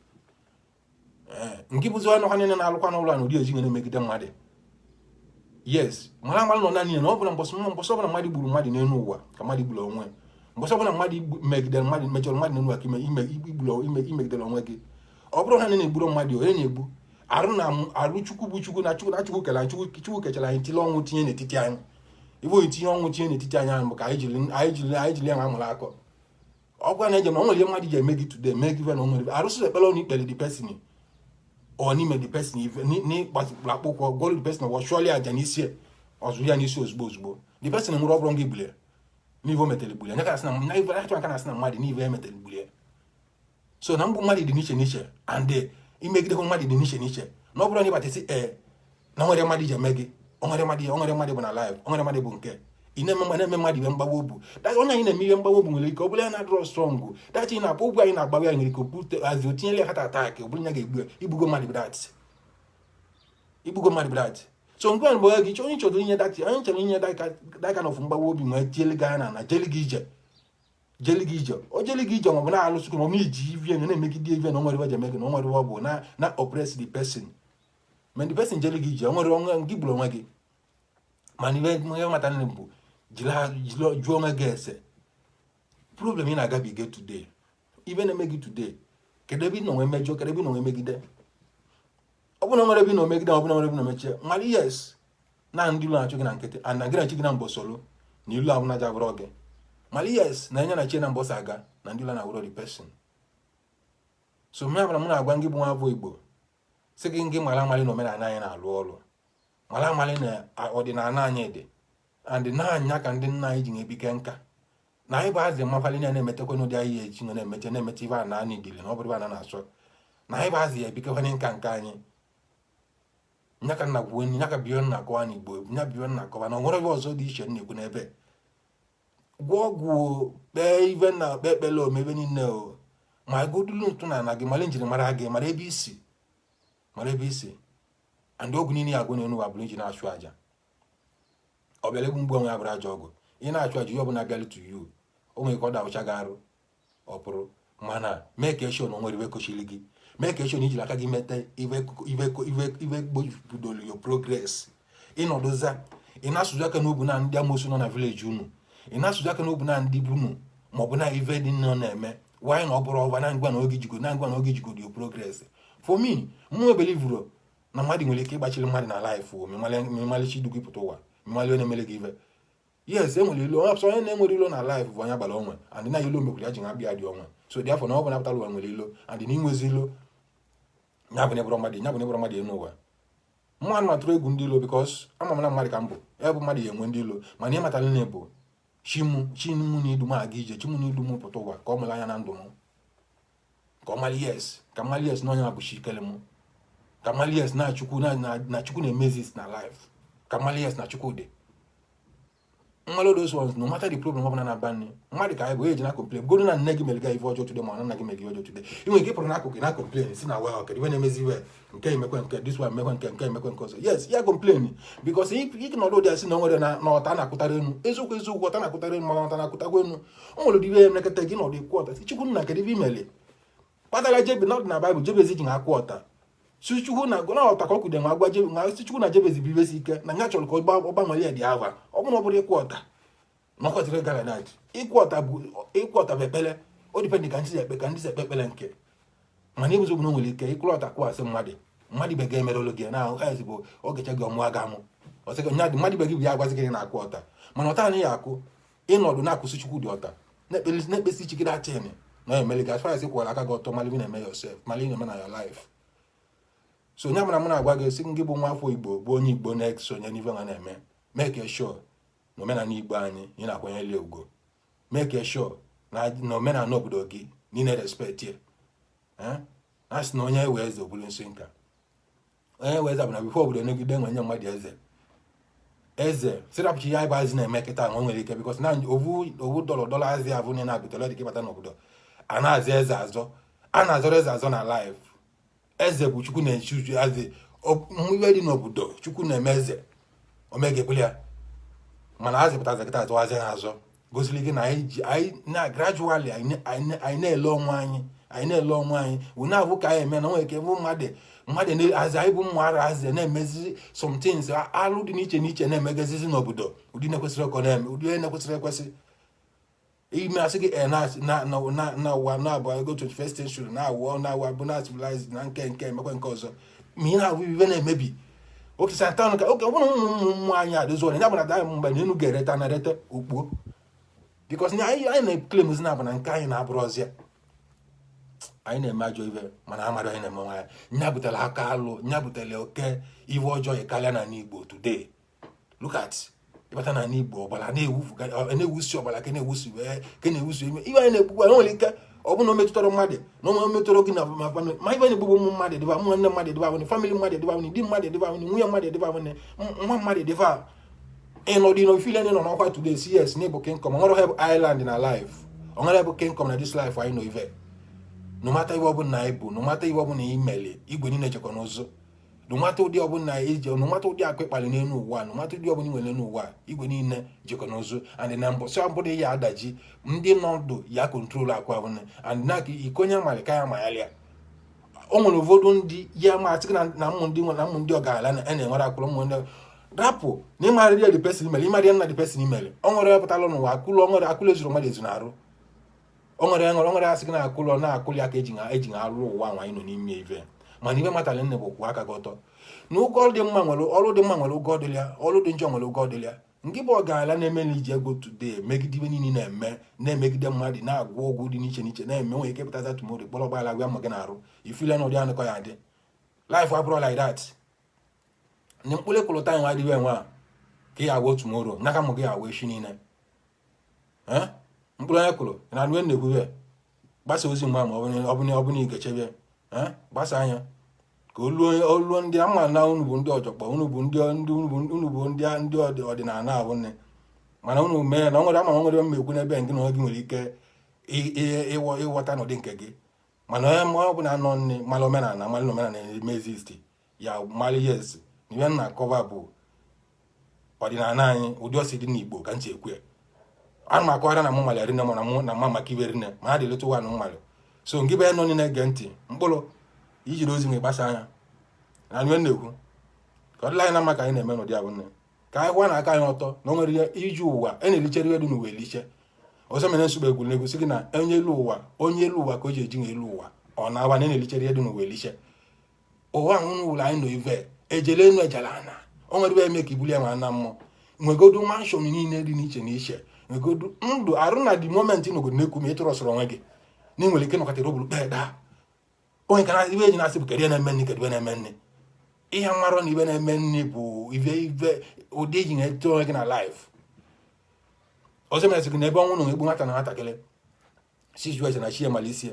A: Ee, nke bụzi ọnụ ha niile na-alụkwa n'ụlọ a na ụdị eji nwere megide mmadụ. Yes, mara amara nọ naanị ya na ọ bụla mbọsị mbọsị ọbụla mmadụ gburu mmadụ n'elu ụwa ka mmadụ gburu onwe. Mbọsị ọbụla mmadụ megidere mmadụ, mejọrọ mmadụ n'elu ụwa, ka ime ime igburu ime imegidere onwe gị. Ọ bụrụ ha na-egburu mmadụ, onye na-egbu arụ na arụ Chukwu bụ Chukwu na Chukwu na Chukwu kere anyị. Chukwu, Chukwu kechara anyị, tinye ọnwụ tinye n'etiti anyị. Ibe onye tinye ọnwụ tinye n'etiti anyị ahụ bụ ka anyị jiri ya amụrụ akọ. Ọ gwa na eje na o nwere ihe mmadụ ji eme gị today, mee gị ife na o nwere arụsị ekpere ọnụ ikpere the person ọ n'ime the person ife n'ịkpatụkpụrụ akpụkwọ gwọrọ the person, ọ chụọla ya aja n'isi ọzụ ya n'isi ozugbo ozugbo the person nwụrụ. Ọ bụrụ gị gbulie n'ife o metere gbulie anya ka asị na na ife achọ aka na-asị na mmadụ n'ife emetere gbulie. So na mgbu mmadụ dị n'iche n'iche and imegidekwa mmadụ dị n'iche n'iche, na ọ bụrụ na ịbata sị ee na nwere mmadụ ji eme gị, o nwere mmadụ, o nwere mmadụ bụ na life, o nwere mmadụ bụ nke ị na-eme na-eme mmadụ ihe mgbawa obu. That onye anyị na-eme ihe mgbawa obu nwere ike ọ bụrụ ya na-adịrọ strong. That ị na-akpọ ogwu anyị na-agbawa ya nwere ike obute azi o tinyere ya heart attack, ọ bụrụ ya ga-egbu ya. Igbugo mmadụ bụ that, igbugo mmadụ bụ that. So mgbe mgbe gị onye chọrọ inye that, onye chọrọ inye that kind of mgbawa obi nwee tiele gị anya na jeli gị ije, jeli gị ije, o jeli gị ije, maọbụ na-alụsị gị, maọbụ iji ivie na na-emegide ivie na o nwere iwe ji eme gị, na o nwere iwe ọ bụ na oppress the person. Ma the person jeli gị ije, o nwere onwe gị gburu onwe gị. Mana ihe ihe mata nne bụ jiri jiri jụọ onwe gị ese problem ị na-agabiga today, ibe na-eme gị today, kedu ebe ị nọ nwee mejọ, kedu ebe ị nọ nwee megide? Ọ bụrụ na nwere ebe ị nọ megide, ọ bụrụ na nwere ebe ị nọ mechie, mara yes na ndị ilu na-achụ gị na nkịtị and na gị na-achị gị na mbọsolo na ilu ahụ na-aja abụrọ gị. Mara yes na enye na chi na mbọsọ aga na ndị ilu na-awụrọ the person. So mụ abụra m na-agwa gị bụ nwa afọ Igbo, sị gị ngị mara amalị na omenala anyị na-alụ ọrụ, mara amalị na ọdịnala anyị dị and na-anya ka ndị nna anyị ji na-ebike nka na anyị bụ azị mmakwali na na-emetekwa n'ụdị anyị ya eji na-emeche na-emeche ibe a na anyị dịrị na ọ bụrụ ibe a na-asọ na anyị bụ azị ya ebikekwana nka nke anyị. Nya ka nna kwuo, nya ka biyo nna akọwa na Igbo, nya biyo nna akọwa na o nwere ebe ọzọ dị iche m na-ekwu n'ebe gwọ ọgwụ o, kpee ibe na kpee ekpere omebe niile o, ma godulu ntụ na ana gị, mara njirimara gị, mara ebe isi, mara ebe isi and ọgwụ niile ya agwụ n'elu ụwa bụrụ iji na-achụ aja. Ọ bịara egbu mgbu onwe ya bụrụ ajọ ọgwụ ị na-achụ aja. Ihe ọbụla bịara to you, o nwere ka ọ dawụcha gị arụ ọ pụrụ, mana mee ka eshon o nwere iwe kochiri gị, mee ka eshon ijiri aka gị mete iwe iwe iwe iwe gbodoro your progress. Ịnọdụza, ị na-asụzi aka n'obu na ndị amosu nọ na village unu, ị na-asụzi aka n'obu na ndị bunu maọbụ na ife dị nọ na-eme wanyị na ọ bụrụ ọba na ngwa na oge jigo na ngwa na oge jigodo your progress. For me, mụ believeru na mmadụ nwere ike ịgbachiri mmadụ na life o memalichi idu gị pụta ụwa, memali onye na-emere gị ife. Yes, e nwere ilo onye, onye na-enwere ilo na life bụ onye agbara onwe and na ilo mekwuru ya ji na abịa dị onwe. So dị afọ na ọ bụ napụtara ụwa nwere ilo and na inwezi ilo ya bụ na ịbụrụ mmadụ, ya bụ na ịbụrụ mmadụ enu ụwa. Mụ anụ atụrụ egwu ndị ilo because ama m na mmadụ ka m bụ ya bụ mmadụ ya enwe ndị ilo. Mana ịmatara na bụ chimu chimu na idu m aga ije, chimu na idu m pụta ụwa, ka ọ mụrụ anya na ndụ m, ka ọ mara yes, ka mara yes na onye bụ chi kele m, ka mara yes na Chukwu na Chukwu na-emezi na life, ka mara yes na Chukwu dị mmalụ. Those ones, no matter the problem ọbụla na-aba nne mmadụ ka anyị bụ eji na complain godo na nne gị mere gị ife ọjọọ today, ma na nna gị mere gị ọjọọ today, ị nwere ike ịpụrụ n'akụkụ na complain si na well, kedu ife na-emezi iwe nke emekwe nke this one emekwe nke nke emekwe nke ọzọ. Yes, ya complain because ị nọdụ ụdị asị na o nwere na ọta na-akụtara enu. Eziokwu eziokwu, ọta na-akụtara enu, mana ọta na-akụtakwa enu. O nwere ụdị ihe emekọta gị nọdụ ikwu ọta si Chukwu nna, kedu ife imele kpatara jebe na na Baịbụl Jebezi ji na-akwụ ọta si Chukwu na ọta ka ọ kwude nwa gwa jebe nwa si Chukwu na Jebezi bụ ibesi ike na ya chọrọ ka ọ gbanwere ya dị ava. Ọ bụrụ na ọ bụrụ ịkwụ ọta na ọ kwesịrị ịga like that. Ịkwụ ọta bụ ịkwụ ọta bụ ekpere. O depend ka ndị si ekpe, ka ndị si ekpe ekpere nke, mana ịbụzi bụ na o nwere ike ịkwụrụ ọta kwụasị mmadụ, mmadụ ibe ga-emerụlụ gị na ahụ bụ ogecha gị ọmụa ga amụ ọsị gị nya dị mmadụ ibe gị bụ ya agwazi gị na na-akwụ ọta, mana ọta anaghị akwụ ịnọdụ na-akwụsị Chukwu dị ọta na-ekpesi chi gị datin na emeli gị as far as ị kwụwara aka gị ọtọ, mara ife na-eme yourself, mara ihe na-eme na your life. So onye mara m na-agwa gị sị gị bụ nwa afọ Igbo, bụ onye Igbo na-esonye n'ife ha na-eme, make sure na omenala Igbo anyị ị na-akwanyere ugo, make sure na omenala obodo gị na ị na-respect ya. A sị na onye ewe eze obulu nsị nka onye ewe eze bụ na before obodo enegide enwe nye mmadụ eze eze sirapụchi ya ebe azị na-eme kịta nwe nwere ike because na ovu ovu dọlọ dọlọ azị avụ na na-abịtọrọ dị ịbata n'obodo a na-azị eze azọ, a na-azọrọ eze azọ na life. Eze bụ Chukwu na-echi uchu azị iwe dị n'obodo. Chukwu na-eme eze omega ya, mana azị pụtazi kịta azọwazi ha azọ gosiri gị na anyị ji anyị na gradually anyị na-ele onwe anyị, anyị na-ele onwe anyị wụ na-abụ ka anyị eme na nwere ike bụ mmadụ. Mmadụ na-azi anyị bụ ụmụ ara azi na-emezi some things, alụ dị n'iche n'iche na-emegazizi n'obodo, ụdị na-ekwesịrị ka ọ na-eme, ụdị na-ekwesịrị ekwesị ime. Asị gị na na na na ụwa na-abụ ego 21st century, na-awụ na-awụ bụ na civilized na nke nke emekwa nke ọzọ, ma ị na-awụ ibe na-emebi oke satan ka oke ọ bụrụ ụmụ ụmụ ụmụ anyị adịzi ọrịa ya bụ na daa mgbe na enu ga-ereta na erete okpuo, because anyị na-eclaim na bụ na nke anyị na-abụrụ ọzọ. Anyị na-eme ajọ ibe, mana amadụ anyị na-eme nwa ya. Nya butere aka alụ, nya butere oke iwe ọjọọ ya karịa n'ala Igbo today. Look at ịbata n'ala Igbo, ọbara na-ewusi, ọbara ka na-ewusi wee ka na-ewusi ime iwe anyị na-egbukwa. Nwere ike ọ bụ na o metụtara mmadụ na o metụtara gị na ma family, ma ibe na-egbugbu ụmụ mmadụ dịba, nwanne mmadụ dịba, nwunye family mmadụ dịba, nwunye di mmadụ dịba, nwunye mmadụ dịba, nwunye nwa mmadụ dịba. Ịnọdụ ịnọ feel nọ n'ọkwa today, cs na ịbụ kingdom nwere ha bụ island na life, ọ nwere bụ kingdom na this life anyị nọ. Ive no matter iwe ọbụla anyị bụ, no matter iwe ọbụla imeli, igwe niile jekọ n'ụzọ. No matter ụdị ọbụla ije, no matter ụdị akụ ịkpali n'elu ụwa, no matter ụdị ọbụla ị nwere n'elu ụwa, igwe niile jekọ n'ụzọ. And na mbọsị ọbụla ya adaji, ndị nọ ndụ ya control akụ abụla and na iko onye amalị ka ya mayalịa. O nwere ụfọdụ ndị ya ma asị na ụmụ ndị na ụmụ ndị ọgaranya na na-enwere akwụrụ ụmụ ndị rapụ na ịmarị ya the person imere, ịmarị ya nna the person imere. O nwere pụtara n'ụwa akụlụ, o nwere akụlụ ezuru mmadụ ezu na-arụ. O nwere asị gị na akụlụ na-akụlụ ya ka eji na alụ ụwa nwa anyị nọ n'ime ive. Mana ibe matara nne bụ kwụ aka gị ọtọ na ụgwọ dị mma nwere ọrụ dị mma, nwere ụgwọ dịrị ya, ọrụ dị njọ nwere ụgwọ dịrị ya. Nke bụ ọgaranya na-eme na iji ego today megide ibe niile na-eme, na-emegide mmadụ, na-agwọ ọgwụ dị n'iche n'iche na-eme, nwere ike pụtaza tomorrow kpọrọ ụgbọala gwa mma gị na-arụ ifile na ụdị anụkọ ya adị. Life abụrụ like that. Na mkpụrụ ịkwụrụ taa nwa adịghị enwe a ka ya agwọ tomorrow n'aka mụ gị agwọ echi niile. Mkpụrụ onye kụrụ na anụ na-ekwube gbasa ozi mgbe ma ọ bụ na ị ga-echebe gbasa anya ka oluo ndị ama na unu bụ ndị ọjọkpọ, unu bụ ndị ndị unu bụ ndị ọdịnala abụ nne. Mana unu mee na ọ nwere ama nwere mma ekwu n'ebe nke na gị nwere ike ịghọta n'ụdị nke gị. Mana onye ọ bụla nọ nne mara omenala, mara na omenala na-eme exist, ya mara. Yes, na ihe m na-akọwa bụ ọdịnala anyị, ụdị ọsị dị n'Igbo ka m si ekwu ya. Ana m akọwara na mụ mara rinne, mana mụ na mma maka ibe rinne mana dị letu nwanụ mmalụ. So ngị bụ nọ na-ege ntị, mkpụrụ ijiri ozi nwe gbasa anya na anyị na-ekwu ka ọ dịla anyị na mma ka anyị na-eme n'ụdị abụ nne, ka anyị kwụọ na aka anyị ọtọ na o nwere ihe iji ụwa e na-elichere ihe dị n'ụwa eliche. Ọzọ mere nsogbu egwu na-egosi gị na onye elu ụwa, onye elu ụwa ka o ji eji nwe elu ụwa, ọ na-awa na na-elichere ihe dị n'ụwa eliche. Ụwa ahụ n'ụlọ anyị nọ ive ejele enu ejele ana, o nwere ebe eme ka ibuli ya nwa na mmụọ. Nwegodu mansion niile dị n'iche n'iche, nwegodu ndụ arụ na the moment nọgodo na-ekwu ma ị tụrọsịrị onwe gị na ị nwere ike nọkọtara obulu kpee daa onye ka ibe eji na-asị bụ kedu ihe na-eme nne, kedu ihe na-eme nne. Ihe mmarọ na ibe na-eme nne bụ ibe ibe ụdị eji na-eto onwe gị na life. Ọzọ mere sị gị na ebe ọnwụ na egbu nwata na nwatakịrị si jụọ eze na chi malisia,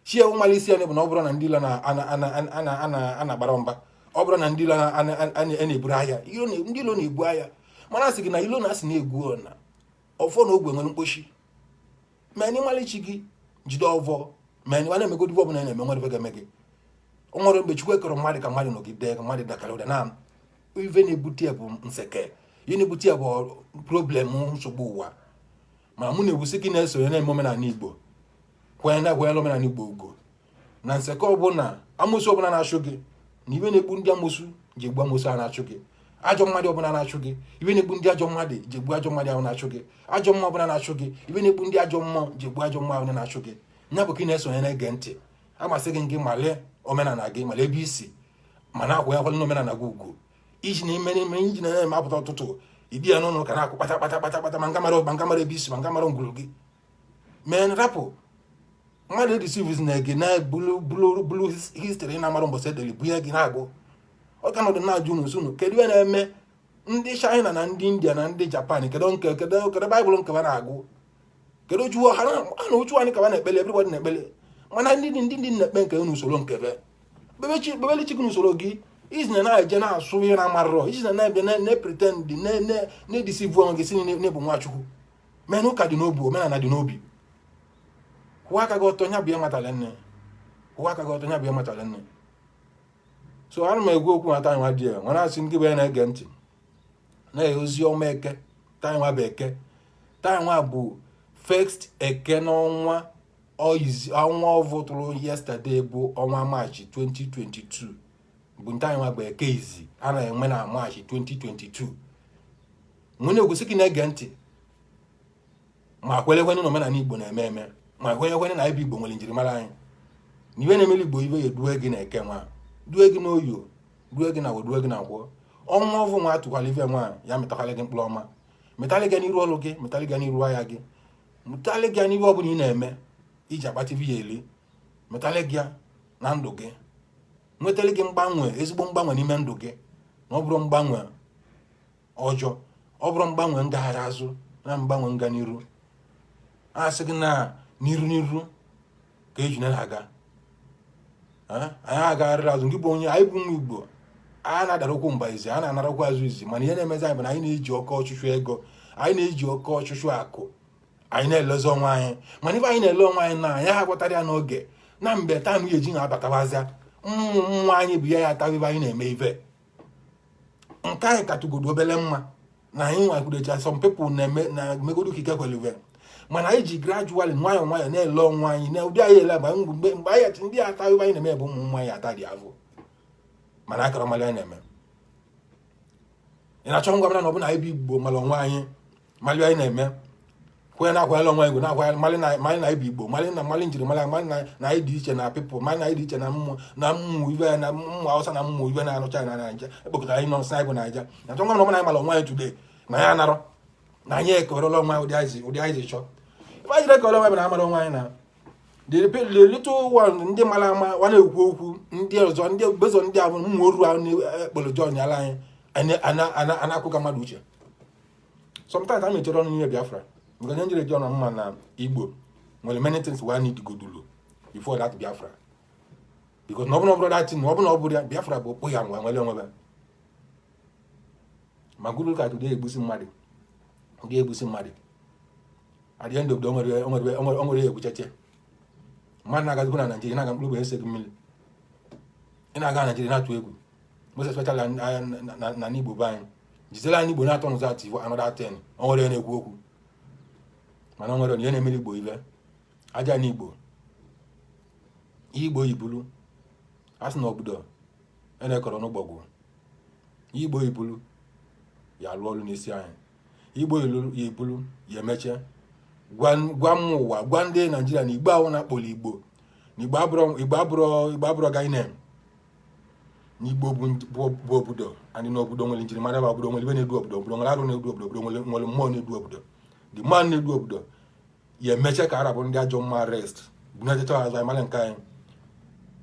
A: chi ewu malisia bụ na ọ bụrụ na ndị ilo na-agbara mba, ọ bụrụ na ndị ilo na-eburu ahịa, ndị ilo na-ebu ahịa, mana asị gị na ilo na-asị na-egwu na ọfọ na ogwe nwere mkpochi. Ma ndị malichi gị jide ọvọ ma ndị na-emegodi ọbụla na-eme nwere ife ga-eme gị. O nwere mgbe Chukwu ekere mmadụ ka mmadụ nọgide ka mmadụ dakara ụda na ife na-ebute ya bụ nseke, ihe na-ebute ya bụ problem, nsogbu ụwa. Ma mụ na-egwusi gị na-esonye na-eme omenala Igbo, kwenye na kwenyere omenala Igbo ugo na nseke ọbụla, amụsụ ọbụla na-achụ gị na iwe na-egbu ndị amụsụ ji egbu amụsụ a na-achụ gị, ajọ mmadụ ọbụla na-achụ gị, iwe na-egbu ndị ajọ mmadụ ji egbu ajọ mmadụ ahụ na-achụ gị, ajọ mmụọ ọbụla na-achụ gị, iwe na-egbu ndị ajọ mmụọ ji egbu ajọ mmụọ ahụ na-achụ gị. Nya bụ ka ị na-esonye na-ege ntị, amasị gị gị male omenala gị, male ebe isi, ma na-akwụnyekwala n'omenala gị ugwu, iji na ime n'ime iji na-eme apụta ụtụtụ ibi ya n'ụlọ ka na-akụ kpata kpata kpata kpata, ma nga mara, ma nga mara ebe isi, ma nga mara ngwuru gị mee. Rapụ mmadụ edeceive na gị na bulu bulu bulu history na-amara mbọsị edeli bunye gị na-agụ. Ọ ka nọdụ na-ajụ unu unu kedu ihe na-eme ndị China na ndị India na ndị Japan? Kedu nke kedu Baịbụl nke ha na-agụ? Kedu ochu ha na ochu anyị ka ha na-ekpele? Everybody na-ekpele, mana ndị na-ekpe nke n'usoro nke be kpebeli chi gị n'usoro gị, iji na na-eje na-asụ ihe na-amarọ, iji na na-abịa na-pretend, na-edeceive onwe gị si na-ebu Nwachukwu mee na ụka dị n'obi, omenala dị n'obi. Kwụọ aka gị ọtọ, nya bụ ya matara nne. Kwụọ aka gị ọtọ, nya bụ ya matara nne. So ana m ekwu okwu mata nwa dị ya nwere asị ndị bụ ya na-ege ntị na ozi ọma Eke taa. Nwa bụ Eke taa, nwa bụ first Eke n'ọnwa ọnwa ọvụ tụrụ yesterday bụ ọnwa Maachị 2022. Bụ nte anyị nwa bụ Eke izi a na-enwe na March 2022. Nwere egosi gị na-ege ntị ma kwerekwenụ na omenala Igbo na-eme eme, ma kwenyekwenụ na ebe Igbo nwere njirimara anyị, na iwe na-emeli Igbo ibe ya edue gị na Eke nwa, due gị n'Oyo, due gị na Awọ, due gị na Nkwọ. Ọnwa ọvụ nwa atụkwala ife nwa ya metakwala gị mkpụrụ ọma, metalị gị n'iru ọrụ gị, metalị gị n'iru ahịa gị, metalị gị n'ihe ọbụla ị na-eme iji akpata ife ya eli, metalị gị na ndụ gị, nwetara gị mgbanwe, ezigbo mgbanwe n'ime ndụ gị. Na ọ bụrụ mgbanwe ọjọọ, ọ bụrụ mgbanwe ngagharị azụ na mgbanwe nga n'iru, a sị gị na n'iru n'iru ka eji na-aga. Anyị agagharịrị azụ. Ndị bụ onye anyị bụ nwa Igbo, a na-adara ụkwụ mba izi, a na-anarakwa azụ izi. Mana ihe na-emezi anyị bụ na anyị na-eji oke ọchụchụ ego, anyị na-eji oke ọchụchụ akụ, anyị na-elezi onwe anyị. Mana ife anyị na-ele onwe anyị na anyị ha gwọtara ya n'oge na mgbe time ya eji na-abatawazịa mmụ mmụọ anyị bụ ya ya atawa ife anyị na-eme. Ife nke anyị katụgodo obele mma na anyị nwakwudecha. Some people na-eme na megodo ikike kwelive, mana anyị ji gradually, nwayọọ nwayọọ, na-ele onwe anyị na ụdị anyị ele mgbe anyị ndị ata ife anyị na-eme bụ ụmụ mmụọ anyị ata dị avụ. Mana akara mmalị anyị na-eme, ị na-achọ ngwa mara na ọ bụ na anyị bụ Igbo mara onwe anyị, mmalị anyị na-eme, kwenye na-akwanyere onwe anyị, na-akwanyere mmalị na mmalị na anyị bụ Igbo, mmalị na mmalị njirimara, mmalị na anyị dị iche na people, mmalị na anyị dị iche na mmụọ, na mmụọ ibe na mmụọ Hausa, na mmụọ ibe na-anụcha na Naija ekpokọtara anyị nọ nsị anyị bụ Naija. Na-achọ ngwa na ọ bụ na anyị mara onwe anyị today, na anyị anarọ na anyị ekewerela onwe anyị ụdị anyị chọọ. Ife anyị jiri ekewere onwe anyị bụ na amara onwe anyị na the little one ndị mara ama wa na-ekwu okwu ndị ọzọ, ndị bezo, ndị ahụ mmụọ oru ahụ na-ekpere John yala anyị ana-akwụga mmadụ uche. Sometimes a na-echere ọnụ n'ime Biafra because nye njiri John mma na Igbo nwere many things we need godulu before that Biafra, because na ọ bụrụ na ọ bụrụ that thing, na ọ bụrụ na ọ bụrụ ya, Biafra bụ okpo ya nwe nwere onwebe ma gụrụ ka today egbusi mmadụ, ndị egbusi mmadụ at the end of the onwere ya egbucheche mmadụ na-agazikwa na Naijiria, na-aga mkpụrụ ese gị mmiri, ị na-aga na Naijiria na-atụ egwu, most especially na n'Igbo be anyị jizere anyị Igbo na-atọ n'ụzọ atụ another ten. O nwere na-ekwu okwu, mana o nwere ihe na-emere Igbo ibe aja n'Igbo. Ihe Igbo yibulu a sị na obodo e na-ekọrọ n'ụgbọgwụ. Igbo yibulu ya alụ ọrụ n'isi anyị. Igbo ya ebulu ya emeche gwa mma ụwa, gwa ndị Naijiria na Igbo ahụ na-akpọrọ Igbo na Igbo abụrọ, Igbo abụrọ, Igbo abụrọ gainem, na Igbo bụ obodo and na obodo nwere njirimara. Bụ obodo nwere ibe na-edu obodo, obodo nwere arụ na-edu obodo, obodo nwere mmụọ na-edu obodo. The man na-edu obodo ya emeche ka arabụ ndị ajọ mma rest bụ na-echecha azụ anyị mara nke anyị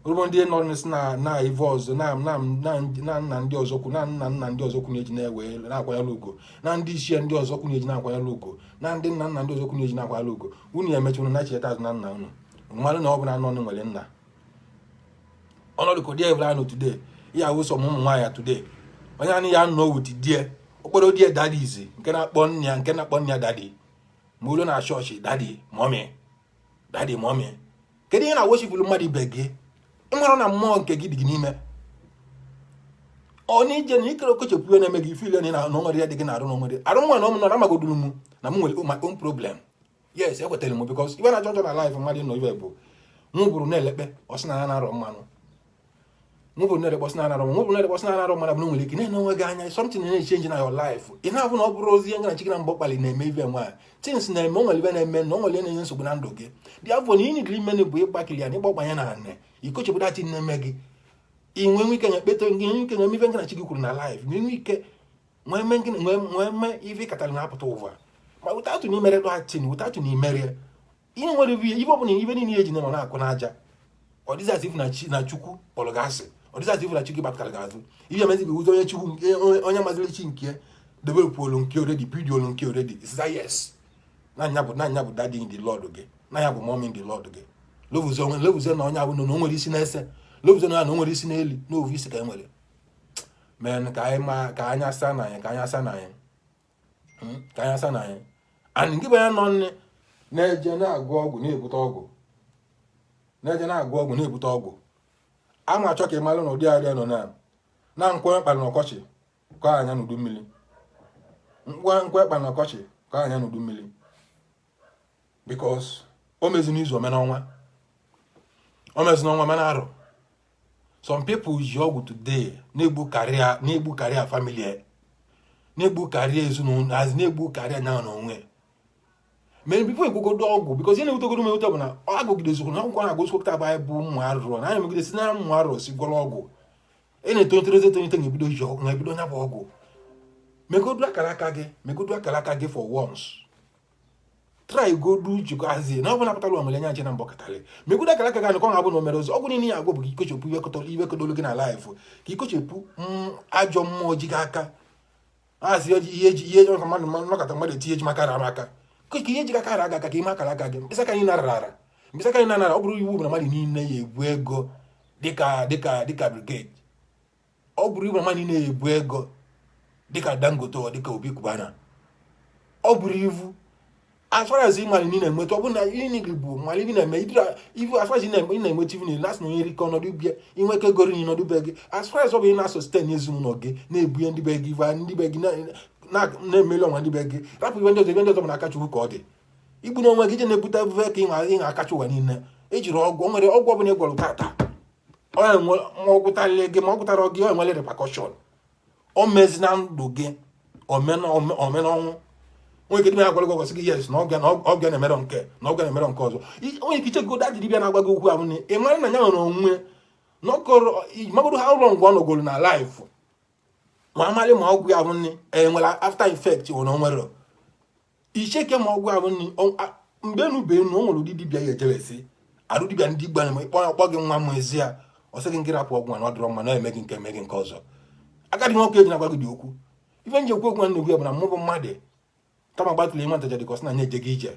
A: ụrụ ndị nọ n'isi na ive ọzọ na na na na nna ndị ọzọ kwu na nna nna ndị ọzọ kwu na-eji na-ewe na-akwanyere ugo, na ndị ichie ndị ọzọ kwu na-eji na-akwanyere ugo, na ndị nna nna ndị ọzọ kwu na-eji na-akwanyere ugo. Unu ya emecha unu na-echeta azụ na nna unu mmadụ na ọ bụla nọ nwere nna ọnọdụ ka ụdị ebere anụ today ya awụ sọ ụmụ nwaanyị today. Onye anụ ya nọ with die okporo die daddy izi nke na-akpọ nne ya, nke na-akpọ nne ya daddy, ma ụlọ na chọọchị, daddy, mommy, daddy, mommy. Kedu ihe na-worshipụrụ mmadụ ibe gị? Ịmara na mmụọ nke gị dị gị n'ime ọ na ije na ikere okochepụ ihe na-eme gị feel na na onwere ya dị gị na-arụ na onwere arụ nwa na ọmụ na amagoduru m na m nwere my own problem. Yes, ekwetara m, because ibe na-achọ njọ na life mmadụ nọ ibe bụ nwụbụrụ na-elekpe ọsị na ya na-arọ mmanụ, nwụbụrụ na-elekpe ọsị na ya na-arọ mmanụ, nwụbụrụ na-elekpe ọsị na ya na-arọ mmanụ, bụ na nwere ike na-ene onwe gị anya, something na-echange na your life. Ị na-abụ na ọ bụrụ ozi ihe na chiki na mgbe kpali na-eme ibe nwa things na-eme, o nwere ibe na-eme na o nwere ihe na-enye nsogbu na ndụ gị dị afọ na ị nidiri ime bụ ịgbakili ya na ịgbagbanye na anị ikochepụta chi na-eme gị inwe nwe ike nye kpete nwe ike nye ife nke na chi gị kwuru na life, nwee nwe ike nwee mee gịnị, nwee mee ife katara na-apụta ụwa. Ma without na imere datin, without na imere ihe nwere ife ọbụla, ife niile eji na na-akụ n'aja, ọ dịzị as if na chi na Chukwu kpọrọ gị asị, ọ dịzị as if na chi gị gbapụtara gị azụ. Ihe mezi bụ ụzọ onye Chukwu nke onye maziri chi nke develop olu nke already build olu nke already is that yes, na anya bụ daddy in the Lord gị, na ya bụ mommy in the Lord gị. Lovuzie onwe, lovuzie na onye abụ na o nwere isi na-ese, lovuzie na ya na o nwere isi n'elu na ofu isi ka e nwere men ka anyị ma ka anya saa na anyị, ka anya saa na anyị, ka anya saa na anyị. And nke bụ ya nọ nne na-eje na-agwọ ọgwụ na-ebute ọgwụ, na-eje na-agwọ ọgwụ na-ebute ọgwụ, ama achọ ka ị malụ na ụdị arịa nọ na nkwụ kpara n'ọkọchị kọọ anya n'udu mmiri, nkwụ kpara n'ọkọchị kọọ anya n'udu mmiri, because o mezi n'izu, ome n'ọnwa, o mezi n'ọnwa, mana arọ. Some people ji ọgwụ today na-egbu karịa, na-egbu karịa family, na-egbu karịa ezinụlọ, azị na-egbu karịa nya na onwe. Mere before egwogodo ọgwụ, because ihe na-ewutegodo m ewute bụ na ọ agụgidezikwu na akwụkwọ na-agụ osikwu bụ anyị bụ ụmụ arụrụ na anyị megide si na ụmụ arụrụ si gwọrọ ọgwụ. Ị na-etolitere etolite, na-ebido ji ọgwụ, na-ebido nya bụ ọgwụ. Megodu akara aka gị, megodu akara aka gị for once. Try godu jikọ hazie na ọ bụla pụtara onwere anya nche na mbọ katalị. Megodu akara aka gị anụkọ ha bụ na o mere ọzọ. Ọgwụ niile ya agwọ bụ ka ikochepụ iwe kodolu gị na life, ka ikochepụ ajọ mmụọ ji gị aka. Hazi ihe eji ihe eji mmadụ nọkọta mmadụ etinye eji maka ara aka, ka ihe eji aka ara aga aka, ka ime akara aka gị. Mkpịsị aka anyị narara ara, mkpịsị aka anyị narara. Ọ bụrụ iwu bụ na mmadụ niile ya ebu ego dịka brigade, ọ bụrụ iwu na mmadụ niile ya ebu ego dịka Dangote ọ dịka Obi Cubana, ọ bụrụ iwu. As far as ịmali niile na-enweta, ọ bụrụ na ihe bụ mali ibi na-eme ivu, as far as ị na-enweta ivu niile na-asị na onye rike ọnọdụ bịa inweke ego rinye ọnọdụ be gị, as far as ọ bụ ị na-sustain ezinụlọ gị, na-ebunye ndị be gị ivu, ndị be gị na-emeli ọnwa ndị be gị, rapụ ibe ndị ọzọ. Ibe ndị ọzọ bụ n'aka Chukwu ka ọ dị. Igbu n'onwe gị ije na-ebute evuve ka ịnwa akacha ụwa niile ejiri ọgwụ. O nwere ọgwụ ọbụla ị gwọrọ tata, ma ọ gwụtarịrị gị, ma ọ gwụtara gị, ọ enwere repercussion o mezi na ndụ gị, omenọnwụ. Onye ike dibịa na-agwa gị ọgwụ sị gị yes, na ọbịa na-emerọ nke na ọbịa na-emerọ nke ọzọ. Onye ike ichego dadị dibịa na-agwa gị okwu ahụ na ị mara na ya nwere onwe na ọkọrọ magodo ha ụlọ ngwa ọ nọgoro na life, ma amalị ma ọgwụ ya bụ nne enwere after effect ọ na onwere icheke ma ọgwụ ahụ nni mgbe enu bụ enu. O nwere ụdị dibịa ya ejewesi arụ dibịa ndị igbo na ịkpọ ọkpọ gị nwa m ezi ya, ọ sị gị ngị rapụ ọgwụ na ọ dịrọ mma na eme gị nke eme gị nke ọzọ. Agadi nwoke eji na-agwa gị dị okwu. Ife nji ekwu okwu na nnegwu ya bụ na mụ bụ mmadụ kama gbatụrụ nwa ntaja dịka ọ sị na anyị ejego ije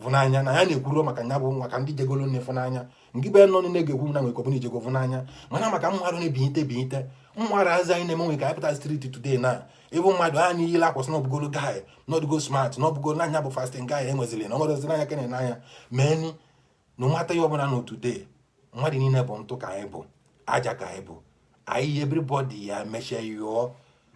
A: vụnanya na ya na-ekwuro maka nya bụ maka ndị jegolo nne fụnanya nke be nọ niile ga-ekwu m na nwere ọbụla ijego fụnanya, mana maka mmadụ na-ebinyite ebinyite mmadụ azụ anyị na-eme nwe ka anyị pụta street today na ịbụ mmadụ anyị niile akwụsị na ọbụgolo guy na ọdụgo smart na ọbụgo n'anya bụ fasting guy enwezili na ọnwere n'anya kene n'anya meeni na nwata ya ọbụla na today. Mmadụ niile bụ ntụ ka anyị bụ, aja ka anyị bụ. Anyị everybody ya mechie yụọ,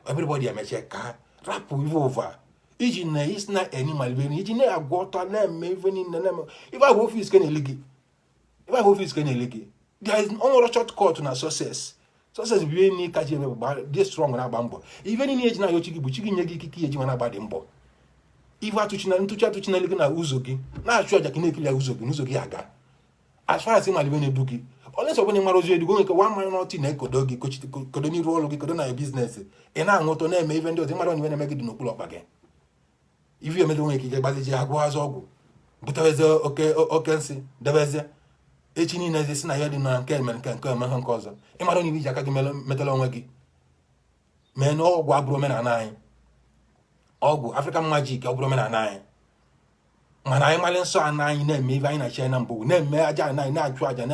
A: everybody ya mechie ka rapụ ife ụva iji na isi na eni malibere iji na-agwọ ọtọ na-eme ife niile na-eme ife agwa office ka na-ele gị, ife agwa office ka na-ele gị. There is onwere shortcut na success. Success bụ ihe niile kacha eme bụ dị strong na-agba mbọ. Ife niile eji na-ayọ chi gị bụ chi gị nye gị ikike eji nwa na-agba dị mbọ. Ife atụchina ntụchi atụchinala gị na ụzọ gị na-achụ aja ka ị na-ekiri ya ụzọ gị n'ụzọ gị aga. As far as ịmalibe na-edu gị olesi ọbụla ịmara ozi edugo nke one man ọtị na-ekodo gị kodo n'iru ọrụ gị, kodo na your business, ị na-aṅụ ụtọ na-eme ife ndị ọzọ. Ịmara na ife na-eme gị dị n'okpuru ọkpa gị. Ife emedo nwere ike ije gbaziji agwụ azụ ọgwụ buteweze oke oke nsị debezie echi niile ezi si na ya dị na nke mere nke nke eme nke ọzọ. Ịmara na ibe iji aka gị metala onwe gị mee na ọgwụ abụrụ omenala anyị. Ọgwụ African magic ọ bụrụ omenala anyị, mana anyị malị nsọ ana anyị na-eme ife anyị na-achị na mbụ, na-eme aja ana anyị, na-achụ aja,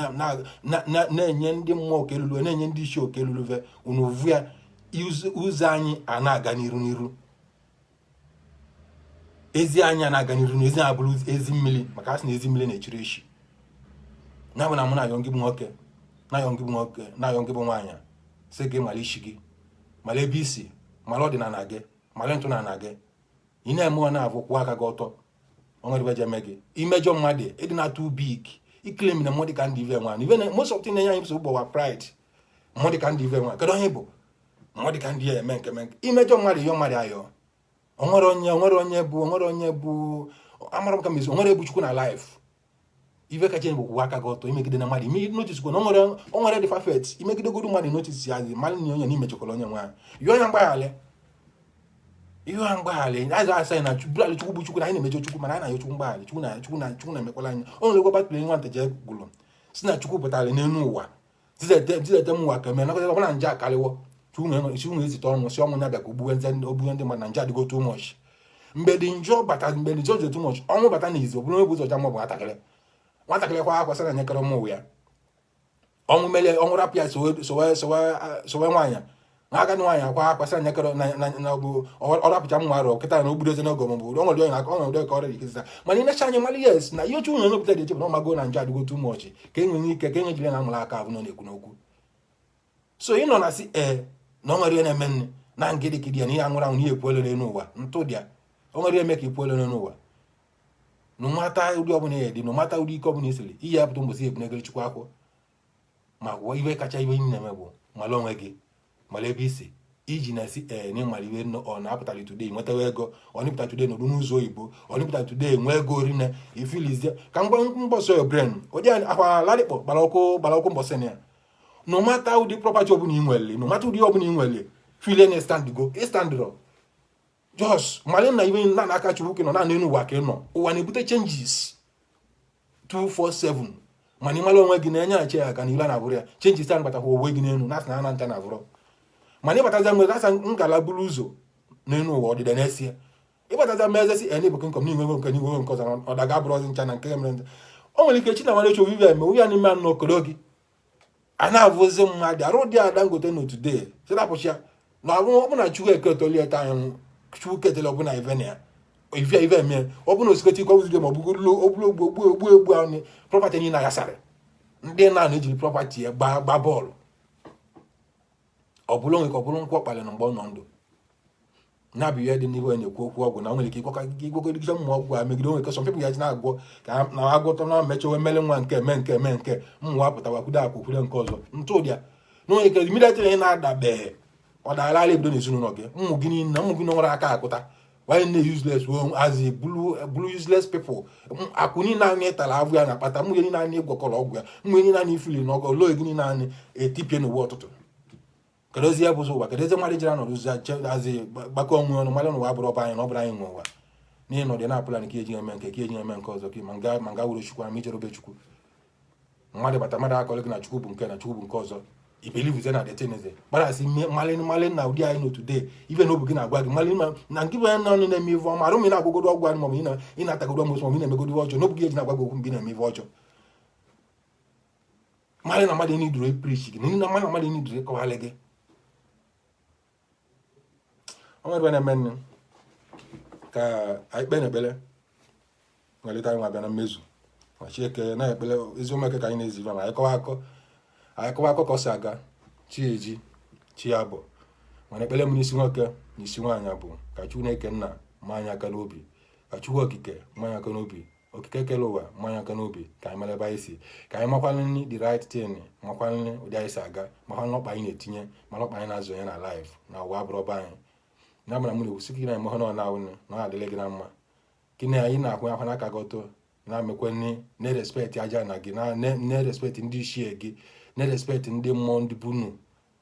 A: na-enye ndị mmụọ oke lulu, na-enye ndị isi oke lulu ve unu vu ya ụzọ anyị a na-aga n'iru n'iru. Ezi anyị a na-aga n'iru na ezi abụrụ ezi mmiri, maka a sị na ezi mmiri na-echiri echi. Ya bụ na mụ na-ayọ ngị bụ nwoke, na-ayọ ngị bụ nwoke, na-ayọ ngị bụ nwaanyị, sị gị mara isi gị, mara ebe isi, mara ọdịnala gị, mara ntụnala gị. Ị na-eme ọ na-abụ kwụọ aka gị ọtọ. O nwere ibe ji eme gị imejọ mmadụ ịdị na too big iclaim na mmadụ ka ndị ive nwa ive. Most of the na-enye anyị nsogbu bụ pride. Mmadụ ka ndị ive nwa, kedu onye bụ mmadụ ka ndị ya eme nke mee nke imejọ mmadụ, yọ mmadụ ayọ. Onwere onye, onwere onye bụ, onwere onye bụ amara m ka mezi onwere ebu Chukwu na life. Ife kacha bụ kwụwa aka gị ọtọ. Imegide na mmadụ ime notice kwa na onwere dị perfect. Imegidegodu mmadụ, notice ya dị mmadụ na onye na imechọkwara onye nwe yọọ ya mgbaghara, ihe ha mgbaghara azụ asa na Chukwu. Chukwu bụ Chukwu na anyị na-emejọ Chukwu, mana anyị na-ayọ Chukwu mgbaghara. Chukwu na Chukwu na Chukwu na-emekwala anyị. O nwere egwu batụrụ nwa nteje gwụrụ si na Chukwu pụtara n'elu ụwa zidete m ụwa ka mee nakọta ọbụla nje akarịwọ. Chukwu nwere ezite ọnwụ, si ọnwụ ya bịa ka ogbuwe ndị ogbuwe ndị mmadụ na nje adịgo too much. Mgbe dị njọ bata, mgbe dị njọ dị too much, ọnwụ bata n'izu ọ bụrụ onye bụ ụzọ ja mma bụ nwatakịrị. Nwatakịrị kwa akwa sị na nyekọrọ m ụwa ya. Ọnwụ melie, ọnwụ rapụ ya sowe sowe sowe sowe nwaanyị na agadi nwaanyị akwa akwa sị na nyekọrọ na ọ bụ ọ rapụcha m nwa arọ kịta na o gbudozi n'oge ọmụmụ. O nwere onye na ọ nwere ka ọrịa ikesa, mana ị necha anya mara yes na ihe Chukwu na-emepụta dị eche bụ na ọ mago na njọ adịgo too much ka e nwere ike ka e nwejile na amụrụ aka abụ nọ na-ekwu n'okwu. So ị nọ na si ee na o nwere ihe na-eme nne na ngịdị kidi ya na ihe anwụrụ anwụ na ihe ekwu elu n'elu ụwa ntụ dị ya. O nwere ihe eme ka ikwu elu n'elu ụwa na nwata ụdị ọbụla ya dị na nwata ụdị ike ọbụla esiri ihe ya pụta mbosi ebunegere Chukwu akwụ. Ma gwọ iwe kacha iwe ị na-eme bụ mara onwe gị, mara ebe isi iji na-esi ee na ịmara iwe ọ na-apụtara today nwetawa ego, ọ na-apụta today nọdụ n'ụzọ oyibo, ọ na-apụta today nwee ego rinne ifilizie ka mgbe mgbọsọ ya brain ụdị akwa larịkpọ gbara ọkụ, gbara ọkụ mbọsị na ya. No matter ụdị property ọbụla ị nwere, no matter ụdị ọbụla ị nwere, feel na stand go stand ro. Just mara na iwe na n'aka Chukwu ka ị nọ na n'elu ụwa ka ị nọ. Ụwa na-ebute changes 247, mana ị mara onwe gị na-enye ya aka na ile na-abụrụ ya changes ahụ batakwa onwe gị n'elu na asị na ana ncha na-abụrụ. Mana ịbataza nwere asa ngala buru ụzọ n'elu ụwa ọdịda na-esi ya, ịbataza mezesi ene bụ nkọm n'inwe nke n'inwe nke ọzọ, ọ daga abụrụzi ncha na nke mere ncha. O nwere ike chi na nwere ovivi eme ya n'ime anụ okoro gị a na-avụzi mmadụ arụ dị a Dangote no today sịrapụcha ya na ọ bụ na Chukwu eketolieta anyị. Chukwu ketele ọbụna ive na ya ive ive eme ọ bụ na osikọta ike ọbụzide ma ọ bụgoro ogburu ogbu ogbu egbu egbu ahụ property niile aghasarị ndị na na-ejiri property ya gbaa gbaa bọọlụ. Ọ bụrụ onwe ka ọ bụrụ nkwụ ọkpalị na mgbe ọ nọ ndụ na-abụ ihe dị n'ihu. Na-ekwu okwu ọgwụ na o nwere ike ịgwakọgide mmụ ọgwụ a megide onwe ke some people ya ji na-agwọ ka na agwọtọ na mechewe mere nwa nke eme nke eme nke mmụọ apụtawa kwudo akwụ kwude nke ọzọ ntụ ụdị ya na onye ike immediately ị na-adabeghị ọ daala ebido n'ezinụlọ gị, ụmụ gị niile, ụmụ gị nwere aka akụta why na useless as blue useless people. Akụ niile anyị tara avụ ya na-akpata mmụ niile anyị gwakọrọ ọgwụ ya, mmụ niile anyị ifili na ọgọ loo gị niile anyị etipie n'ụwa ọtụtụ. Kedu ya bụzi ụwa? Kedu ezi mmadụ jiri anọdụ azi gbakọ onwe ọnụ mmadụ n'ụwa bụrụ ọba anyị na ọ bụrụ anyị nwe ụwa n'ihi na ọ dị na-apụla nke eji eme nke ka eji eme nke ọzọ ka ma nga wuru Chukwu ama ijere obe Chukwu. Mmadụ bata, mmadụ akọrọ gị na Chukwu bụ nke na Chukwu bụ nke ọzọ, I believe na the thing is gbara asị mmalị mmalị na ụdị anyị n'otu day ife na obi gị na-agwa gị mmalị na nke bụ onye nọ na-eme ife ọma arụ ma ị na-agwụgodo ọgwụ anyị maọbụ ị na-atagodo ọmụsọ maọbụ ị na-emegodo ife ọjọọ n'obi gị eji na-agwa gị okwu mgbe ị na-eme ife ọjọọ. Mmalị na mmadụ eniduru preach gị na mmadụ na mmadụ eniduru ịkọwalị gị. Ọ nwere ebe na-eme nne ka anyị kpee n'ekpere nwelite anyị nwa bịa na mmezu ma Chieke na-ekpere eziokwu ka anyị na-ezi ma anyị kọwa akọ, anyị kọwa akọ ka ọ si aga chi eji chi ya bụ. Mana ekpere m n'isi nwoke na isi nwaanyị bụ ka Chukwu na-eke nna ma anyị aka n'obi, ka Chukwu okike ma anyị aka n'obi, okike kere ụwa ma anyị aka n'obi, ka anyị mara ebe anyị si, ka anyị makwalụ nri the right thing, makwalụ nri ụdị anyị si aga, makwalụ ọkpa anyị na-etinye, mara ọkpa anyị na-azụ ya na life na ụwa abụrụ ọba anyị na mara. Mụ na-ekwusi gị na eme na ọ na-awụ na ọ adịla gị na mma gịnị anyị na-akwụ akwa n'aka gị ọtọ na-emekwe nri na-respect aja na gị, na-respect ndị ichie gị, na-respect ndị mmụọ, ndị bunu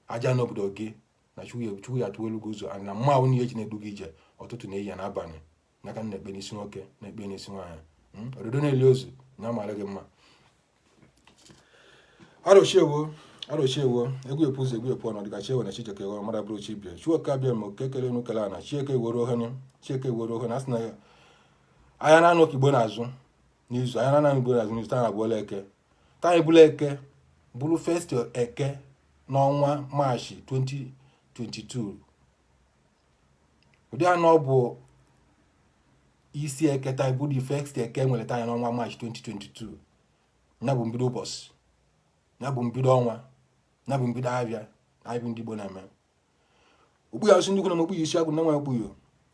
A: aja n'obodo gị na Chukwu ya tụọ elu gị ụzọ na mmụọ ahụ niile eji na-edu gị ije ọtụtụ na ehihie n'abalị n'aka. Na-ekpe n'isi nwoke, na-ekpe n'isi nwaanyị, ododo na-eli ozu na amara gị mma. Arụchi ewo, arụchi ewo, egwu epu ụzọ, egwu epu ọnọdụ ka chi ewo na Chijioke ewo mara bụrụ chi bie. Chuoke abịa ma oke kele enu kele ana Chieke ewere ohene, Chieke ewere ohene. A sị na anya na-anụ ka Igbo na-azụ n'izu, anya na-anụ Igbo na-azụ n'izu. Taa abụọla eke, taa anyị bụla eke, bụrụ first eke n'ọnwa Maachị 2022. Ụdị anọ bụ isi eke taa bụ the first eke nwere taa n'ọnwa Maachị 2022. Ya bụ mbido ụbọchị, ya bụ mbido ọnwa, ya bụ mbido abịa. Anyị bụ ndị Igbo na-eme okpu ya asụ ndị ikwu na okpu ya isi agwụ na nwa okpu ya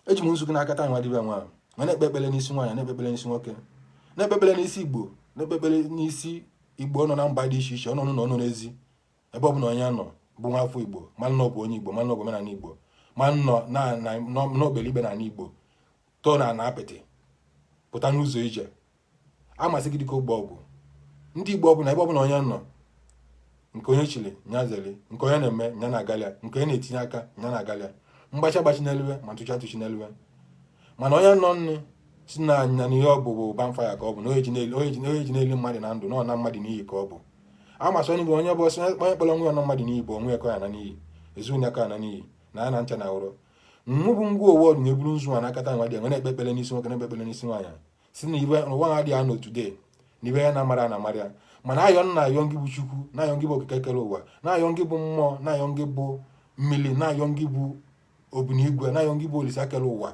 A: eji m nzu gị n'aka taa. Nwa dibịa nwa ma na-ekpe ekpere n'isi nwaanyị, na-ekpe ekpere n'isi nwoke, na-ekpe ekpere n'isi Igbo, na-ekpe ekpere n'isi Igbo nọ na mba dị iche iche, ọ nọ n'ụlọ, nọ n'ezi, ebe ọ bụla onye nọ bụ nwa afọ Igbo, ma nọ bụ onye Igbo, ma nọ bụ omenala Igbo, ma nọ n'okpere ikpe n'ala Igbo tọọ na ana apịtị pụta n'ụzọ ije amasị gị dịka ogbe ọgwụ ndị Igbo ọbụla, ebe ọbụla onye nọ, nke onye chiri nya zere, nke onye na-eme nya na-agalịa, nke onye na-etinye aka nya na-agalịa, mgbachi agbachi n'eluwe ma ntụchi atụchi n'eluwe. Mana onye nọ nne si na anya na ihe ọ bụ bụ bonfire ka ọ bụ na onye ji na-eli mmadụ na ndụ na ọ na mmadụ n'iyi ka ọ bụ amasị onye bụ onye bụ ọsọ onye kpọrọ onwe ya na mmadụ n'iyi bụ onwe ya ka ya na n'iyi ezu ya ka ya na n'iyi na ya na ncha na ụrọ mmụ bụ ngwa owu ọdụ na-eburu nzu a n'akata nwa dị enwe na-ekpe ekpere n'isi nwoke, na-ekpe ekpere n'isi nwaanyị, si na ibe n'ụwa ha adịghị anọ today na ibe ya na-amara na amara ya. Mana ayọ nna, ayọ ngị bụ Chukwu, na-ayọ ngị bụ okike kere ụwa, na-ayọ ngị bụ mmụọ, na-ayọ ngị bụ mmiri, na-ayọ ngị bụ obunigwe, na-ayọ ngị bụ olisa kere ụwa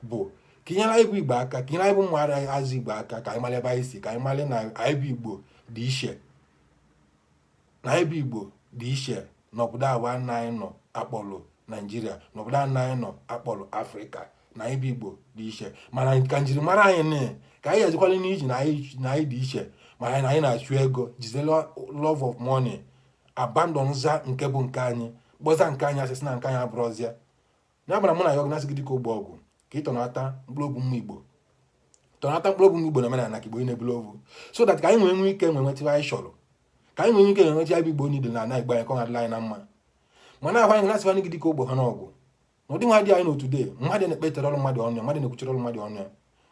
A: bụ ka inyere anyị bụ Igbo aka, ka inyere anyị bụ ụmụ azụ Igbo aka, ka anyị mara ebe anyị si, ka anyị mara na anyị bụ Igbo dị iche, na anyị bụ Igbo dị iche n'obodo awa nna anyị nọ akpọrọ Naijiria, n'obodo nna anyị nọ akpọrọ Afrịka, na anyị bụ Igbo dị iche. Mana ka njirimara anyị nị ka anyị ejikwala n'iji na anyị dị iche, mana anyị na-achụ ego jizela love of money. Abandon za nke bụ nke anyị, kpọza nke anyị asị, sị na nke anyị abụrụzịa ya. Bara mụ na ya ọgụ na-asị gị, dịka ogbe ọgwụ ka ị tọnata mkpụrụ obi mmụ Igbo, tọnata mkpụrụ obi mmụ Igbo na omenala, ka Igbo na-ebulu ovu, so that ka anyị nwee nwee ike nwee nweta anyị chọrọ, ka anyị nwee ike nweta anyị bụ Igbo niile na ana Igbo anyị, ka ọ adịla anyị na mma. Mana ahụ anyị na-asịkwa gị, dịka ogbe ha n'ọgwụ na ụdị nwa dị anyị n'otu dee, mmadụ na-ekpetere ọrụ mmadụ ọnụ ya, mmadụ na-ekwuchere ọrụ mmadụ ọnụ ya.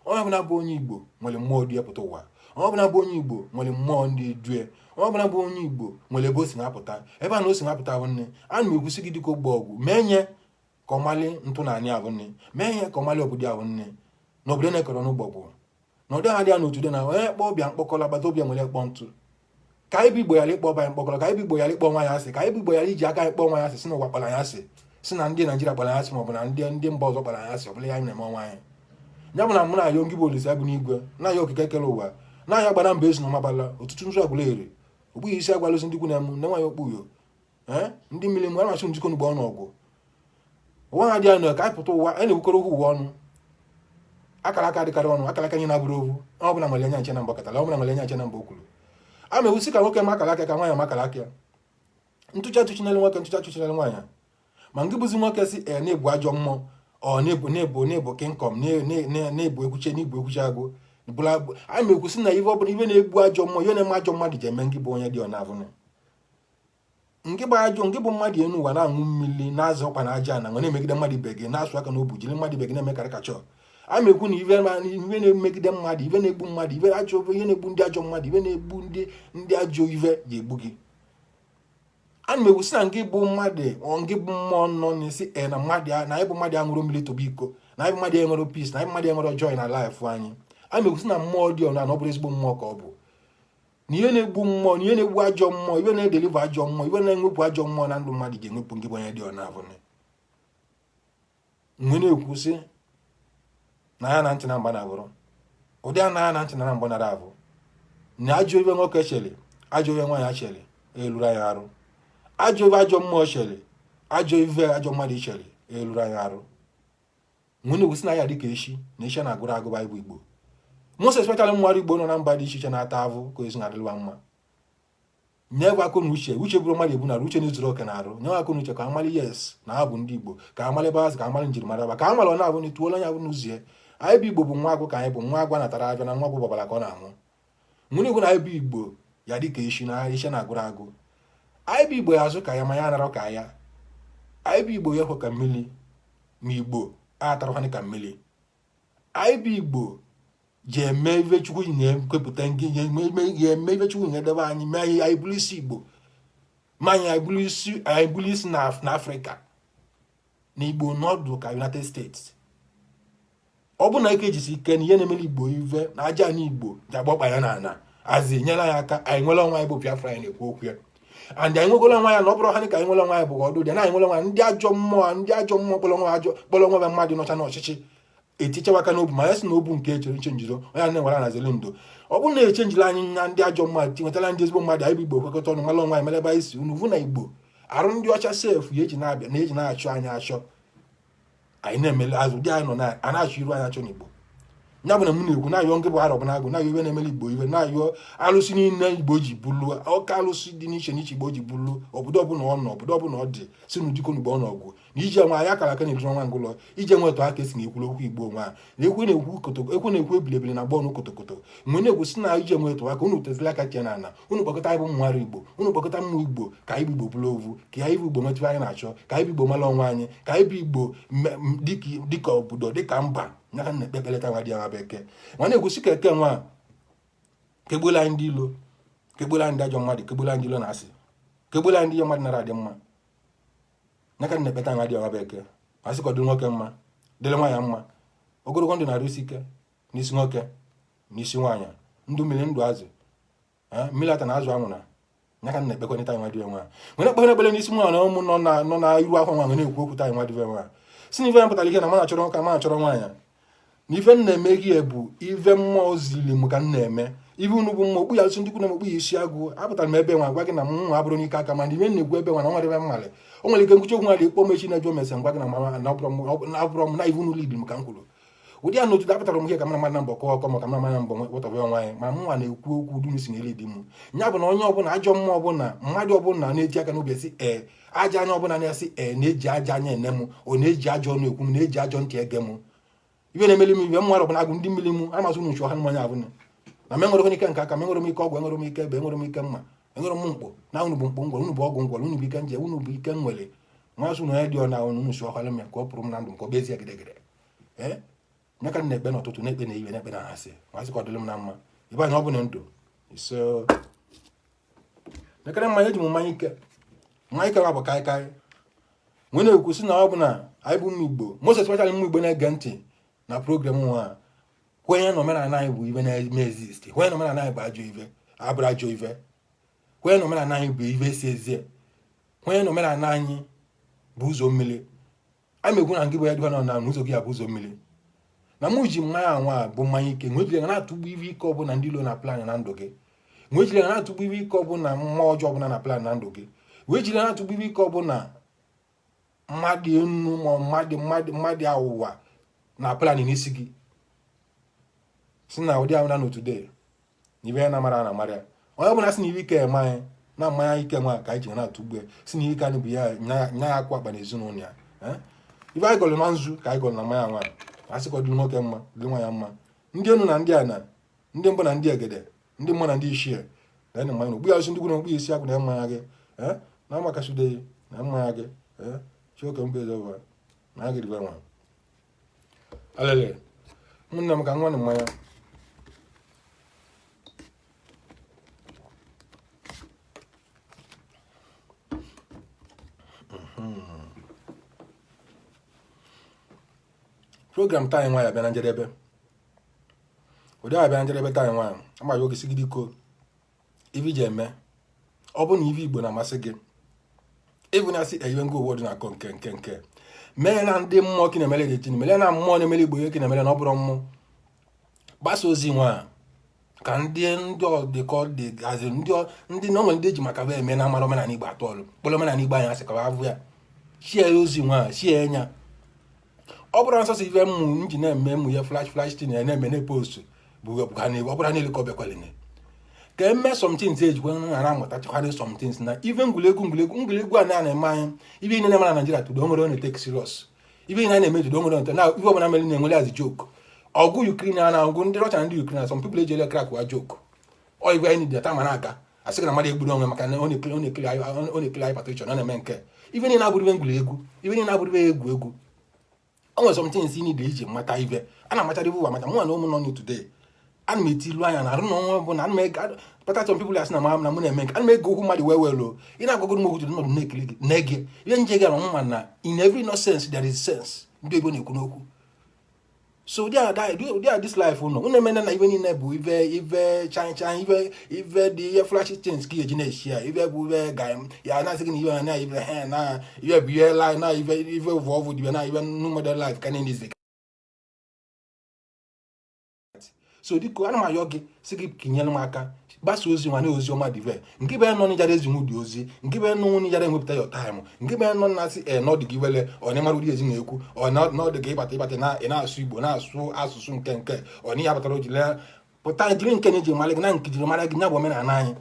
A: Onye ọbụla bụ onye Igbo nwere mmụọ dị ya pụta ụwa. Onye ọbụla bụ onye Igbo nwere mmụọ ndị due. Onye ọbụla bụ onye Igbo nwere ebe o si na-apụta, ebe a na o si na-apụta bụ nne. Ana m ekwusi gị, dịka ogbe ọgwụ, mee nye ka ọmalị ntụ na anị abụ nne, mee ihe ka ọmalị obodo abụ nne na obodo na-ekọrọ n'ụgbọgwụ na ụdị ha dị ya n'otu dị na onye kpọọ ọbịa mkpọkọrọ, agbata obi nwere ekpọ ntụ. Ka anyị bụ Igbo ghara ịkpọ ọba anyị mkpọkọrọ, ka anyị bụ Igbo ghara ịkpọ nwa ya asị, ka anyị bụ Igbo ghara iji aka anyị kpọọ nwa ya asị, si na ụwa kpọrọ anyị asị, si na ndị Naijiria kpọrọ anyị asị, maọbụ na ndị mba ọzọ kpọrọ anyị asị. Ọ bụla ya anyị na-eme ọnwa anyị. Ya bụ na mụ na-ayọ ngị bụ Olise bụ n'igwe, na-ayọ okike kere ụwa, na-ayọ gbara mba ezu na ọmabala ọtụtụ nzu agwụla eri ogbughị isi agwalụzi ndị ikwu na-emu nne nwaanyị okpuyo ee ndị mmiri mgbe a na-achụ njikọ n'ugbo ọnụ ọgwụ ụwa ha dị anyị ka anyị pụta ụwa anyị na-ekwukọrọ okwu ụwa ọnụ. Akara aka dịkarị ọnụ, akara aka anyị na-abụrụ ovu. Ọ bụla nwere anya nche na mbọ katara, ọ bụla nwere anya nche na mbọ o kwuru. A ma ewusi ka nwoke ma akara aka, ka nwaanyị ma akara aka ya. Ntụcha tụchinere nwoke, ntụcha tụchinere nwaanyị. Ma nke bụzi nwoke si e na-ebu ajọ mmụọ, ọ na-ebu kingcom, na-ebu ekwuche, na-ebu ekwuche agụ bụla. Anyị ma ekwusi na ife ọbụla, ife na-egbu ajọ mmụọ, ihe na-eme ajọ mmadụ ji eme. Ngị bụ onye dị ọ na-abụnụ nke bụ ajọ, nke bụ mmadụ enu ụwa na-aṅụ mmiri, na-azọ ọkpa na aja na nwe na-emegide mmadụ ibe gị, na-asụ aka n'obu, jiri mmadụ ibe gị na-eme karịkachọ. A ma ekwu na ife na-emegide mmadụ, ife na-egbu mmadụ, ife ajọ, ihe na-egbu ndị ajọ mmadụ, ife na-egbu ndị ajọ ife ji egbu gị. Ana m ekwu sị na nke bụ mmadụ, ọ nke bụ mmụọ nọ n'isi e na mmadụ, na anyị bụ mmadụ aṅụrụ mmiri tobe iko, na anyị bụ mmadụ enwere peace, na anyị bụ mmadụ enwere joy na life anyị. Ana m ekwu sị na mmụọ dị ọna na ọ bụrụ ezigbo mmụọ ka ọ bụ, na ihe na-egbu mmụọ, na ihe na-egbu ajọ mmụọ, ihe na-edeliver ajọ mmụọ, ihe na-enwepụ ajọ mmụọ na ndụ mmadụ ga-enwepụ nke bụ onye dị ọna abụne. Mgbe na-ekwu sị na ya na ntị na mgba na-abụrụ ụdị a na ya na ntị na mgba nara abụ na ajọ ibe nwoke chere, ajọ ibe nwaanyị chere eluru anyị arụ, ajọ ibe ajọ mmụọ chere, ajọ ive ajọ mmadụ chere eluru anyị arụ. Mgbe na-ekwu sị na ya dịka echi na echi na-agụrụ agụba Igbo Igbo, most especially mmadụ Igbo nọ na mba dị iche iche na-ata avụ, ka esi na-adịlwa mma. Nye akụ na uche, uche bụrụ mmadụ ebu na uche na-ezuru oke na arụ. Nye akụ na uche ka amali yes na ha bụ ndị Igbo, ka amali ebe ha si, ka amali njirimara ba, ka amali ọ na-abụ na ituola onye abụ n'ụzie. Anyị bụ Igbo bụ nwa agụ, ka anyị bụ nwa agụ natara abịa na nwa agụ gbabara ka ọ na-anwụ. Nwere ikwu na anyị bụ Igbo ya dịka echi na echi na-agụrụ agụ. Anyị bụ Igbo ya azụ ka ya ma ya anarọ ka ya. Anyị bụ Igbo ya ekwe ka mmiri ma Igbo atara ka mmiri. Anyị bụ Igbo ji eme ife Chukwu na-ekwepụta ngị eme ife Chukwu na-edebe anyị mee anyị. Anyị bụrụ isi Igbo ma anyị bụrụ isi, anyị bụrụ isi na Afrịka na Igbo nọdụ ka United States. Ọ bụ na ike ejisi ike na ihe na-emere Igbo ive na aja anyị Igbo ji agba ọkpa ya na ana azi nyere anyị aka, anyị nwere onwe anyị bụ Biafra anyị na-ekwu okwu ya. And anyị nwegoro onwe ya na ọ bụrụ ha ka anyị nwere onwe anyị bụ ọdụ dị na anyị nwere onwe anyị. Ndị ajọ mmụọ, ndị ajọ mmụọ kpọrọ onwe ajọ, kpọrọ onwe mmadụ nọcha n'ọchịchị etichewa aka n'obu, ma ya sị na obu nke echere nche njiro onye na-enwere anazili ndo. Ọ bụrụ na echenjiri anyị na ndị ajọ mmadụ, nwetara ndị ezigbo mmadụ, anyị bụ Igbo kwekọta ọnụ, mara onwe anyị, mere ebe anyị si. Unu vu na Igbo arụ ndị ọcha sef ya eji na-abịa na eji na-achụ anyị achọ, anyị na-emele azụ dị anyị nọ na a na-achọ iru anyị achọ n'Igbo. Ya bụ na m na-ekwu, na-ayọ ngị bụ arọ bụ na agụ, na-ayọ ibe na-emele Igbo ibe, na-ayọ alụsị niile Igbo ji bulu ọka, alụsị dị n'iche n'iche Igbo ji bulu obodo ọbụla ọ nọ, obodo ọbụla ọ dị, si n'udiko n'Igbo ọ nọgwụ na iji enwe anyị akara aka na-eduru nwa ngụlọ iji enwetụ aka esi na ekwuru okwu Igbo onwe a na ekwu na-ekwu koto, ekwu na-ekwu ebilebili na gbọnụ kotokoto. Mgbe na-ekwu si na iji enwetụ aka, unu tezila aka tie na ana, unu kpọkọta anyị bụ ụmụ Igbo, unu kpọkọta mmụ Igbo, ka anyị bụ Igbo bụrụ ovu, ka anyị bụ Igbo nwetụ anyị na-achọ, ka anyị bụ Igbo mara onwe anyị, ka anyị bụ Igbo dịka obodo, dịka mba. Ya ka m na-ekpe ekpere nwa dị ya bekee ma na-ekwusi ka eke nwa kegbuola anyị ndị ilo, kegbuola anyị ndị ajọ mmadụ, kegbuola anyị ndị ilo na asị, kegbuola anyị ndị ajọ mmadụ nara adị mma. Ya ka m na-ekpeta nwa dị ya bekee ma sị ka ọ dịrị nwoke mma, dịrị nwaanyị mma, ogologo ndụ na-arụsi ike n'isi nwoke, n'isi nwaanyị, ndụ mmiri, ndụ azụ, mmiri ata na azụ anwụ na ya ka m na-ekpekọrịta nwa dị nwa nwere ekpere ekpere n'isi nwa na ụmụ nọ na iru akwa nwa na-ekwu okwu ta nwa dị nwa si na ife ya pụtara ihe na mana achọrọ nwoke, mana achọrọ nwaanyị, na ife m na-eme gị bụ ife mmụọ ziri m ka m na-eme. Ife unu bụ mmụọ okpu ya ndị kwuru na okpu ya isi agụ apụtara m ebe nwa gwa gị na m nwa abụrụ n'ike aka, mana ife m na-ekwu ebe nwa na nwere ebe mmalị o nwere ike nkwuchi okwu nwa dị ikpọ mechi na-ejụ mese ngwa gị na mama na abụrọ m na ife unu lidiri m ka m kwuru. Ụdị ya na otu dapụtara m ihe ka mara mmadụ na mbọ kọọ ọkọ maka mara mmadụ na mbọ wetọba onwe anyị, ma mụnwa na-ekwu okwu dum si n'elu dị m. Ya bụ na onye ọbụla, ajọ mmụọ ọbụla, mmadụ ọbụla na-eji aka n'obi esi ee, ajọ anya ọbụla na-esi ee, na-eji ajọ anya ene m, ọ na-eji ajọ ọnụ ekwu m, na-eji ajọ ntị ege m, ibe na-emeli m ibe mmadụ ọbụla, agụ ndị mmiri m amasị unu nchụ ọha mmanya abụna na m enwere ike nke aka m, enwere m ike ọgwụ, enwere m ike ebe, enwere m ike mma, enwere m mkpụ na unu bụ mkpụ ngwere, unu bụ ọgwụ ngwere, unu bụ ike nje, unu bụ ike nwere nmasị unu onye dị ọ na unu si ọhala m ya ka ọ pụrụ m na ndụ m ka ọ bịazie gịdegịde. Ee, nye ka m na-ekpe n'ụtụtụ, na-ekpe na iwe, na-ekpe na asị masị ka ọ dịrị m na mma ibe anyị ọ bụ na ndụ ise nekere mmanya. Eji m mmanya ike, mmanya ike bụ kaikai nwee na-ekwu sị na ọ bụ na anyị bụ ụmụ Igbo, most especially ụmụ Igbo na-ege ntị na program nwa, kwenye na omenala anyị bụ ibe na-eme exist, kwenye na omenala anyị bụ ajọ ive abụrụ ajọ ive, kwenye na omenala anyị bụ ive si ezie, kwenye na omenala anyị bụ ụzọ mmiri. Anyị megwu na ngị bụ ya dịkwa na ụzọ gị ya bụ ụzọ mmiri. Na mụ ji mmanya anwa bụ mmanya ike nwee jiri na-atụgbu ive ike ọbụla ndị ilo na plan na ndụ gị, nwee jiri na-atụgbu ive ike ọbụla mmụọ ọjọọ ọbụla na plan na ndụ gị, wee jiri na-atụgbu ive ike ọbụla mmadụ enu ma mmadụ awụwa na plan n'isi gị, si na ụdị ahụ na n'otu dee na ibe ya na mara na mara ya. Onye ọbụla si na ibe ike eme anyị na mmanya ike nwa ka anyị ji na-atụgbu ya, si na ike anyị bụ ya nya ya akwa akpa na ezinụlọ ya. Ibe anyị gọrọ na nzu ka anyị gọrọ na mmanya nwa, a sịkwa dịrị nwoke mma, dịrị nwa ya mma, ndị enu na ndị ana, ndị mbụ na ndị egede, ndị mmụọ na ndị ichie, na ndị mmanya ogbu ya ndị gwuru ogbu isi agwụ na mmanya gị na amakasude na mmanya gị chioke mgbe ezova na agịrịbe nwa alele ụmụnne m ka nwa na mmanya. Program taa anyị nwa ya bịa na njedebe, ụdị abịa na njedebe taa anyị nwa ama ya oge sigide iko ife iji eme. Ọ bụ na ife Igbo na-amasị gị, ịbụ na-asị eyiwe ngo ụwa dị na-akọ nke nke nke mee na ndị mmụọ ka na-emere gị etini mere na mmụọ na-emere Igbo ihe ka na-emere na ọ bụrụ mmụọ gbasa ozi nwa ka ndị ndị ọdịkọ dị gazi ndị ndị na onwere ndị eji maka ba eme na amara omenala Igbo atọ ọlụ kpọrọ omenala Igbo anyị asị ka avụ ya shie ozi nwa shie nya. Ọ bụrụ nsọsọ ife mmụ m ji na-eme mụ ya flash flash tin ya na-eme na post bụ ha na ọ bụrụ ha niile ka ọ bịakwalene ka eme somethings ejikwa na amụtachakwarị somethings na ife ngwuregwu ngwuregwu ngwuregwu a na-eme anyị. Ife niile na-eme na Naịjirịa today, o nwere onye take serious. Ife niile a na-eme today, o nwere onye na ife ọbụla mere na-enwere as joke. Ọgụ Ukraine a na-ọgụ ndị Russia na ndị Ukraine, some people ejele crack wa joke. Ọ igwe anyị dị ata ma na-aga asị gị na mmadụ egburu onwe maka na ọ na-ekele anyị patrician ọ na-eme nke ife niile abụrụ ife ngwuregwu, ife niile abụrụ ife egwu egwu. O nwere somethings ị need iji mata ife a na-amachara ife ụwa mata. Mụ na ụmụ nọ today, ana m etilu anya na arụ na ọnwa bụ na ana m kpata some people asị na ma na mụ na-eme nke ana m ege okwu mmadụ wee wee ị na-agwagoro m okwu today, nọdụ na-ekiri gị na-ege ihe nje gị na mma na in every nonsense there is sense ndị oyibo na-ekwu n'okwu. So ụdị a this life ụnọ unu emene na ife niile bụ ife ife chan chan, ife ife dị ihe flashy things ka eji na-eshi ya ife bụ ife ga ya na-asị gị na ife na ife he na ife bụ ihe life na ife ife vọvụ dị na ife new model life ka niile. So dịka ana m ayọ gị si gị ka nyere m aka gbasa ozi nwa na ozi ọma dị ve nke bụ nọ n'ijara ezinwu dị ozi nke bụ nọ n'ijara enwepụta ya time nke bụ nọ na-asị e n'ọdị gị wele ọ na-emara ụdị ezi na-ekwu ọ n'ọdị gị ịbata ịbata na ị na-asụ Igbo na-asụ asụsụ nke nke ọ na ihe abatara ojile pụta jiri nke na-eji mara gị na nke jiri mara gị nya bụ omenala anyị.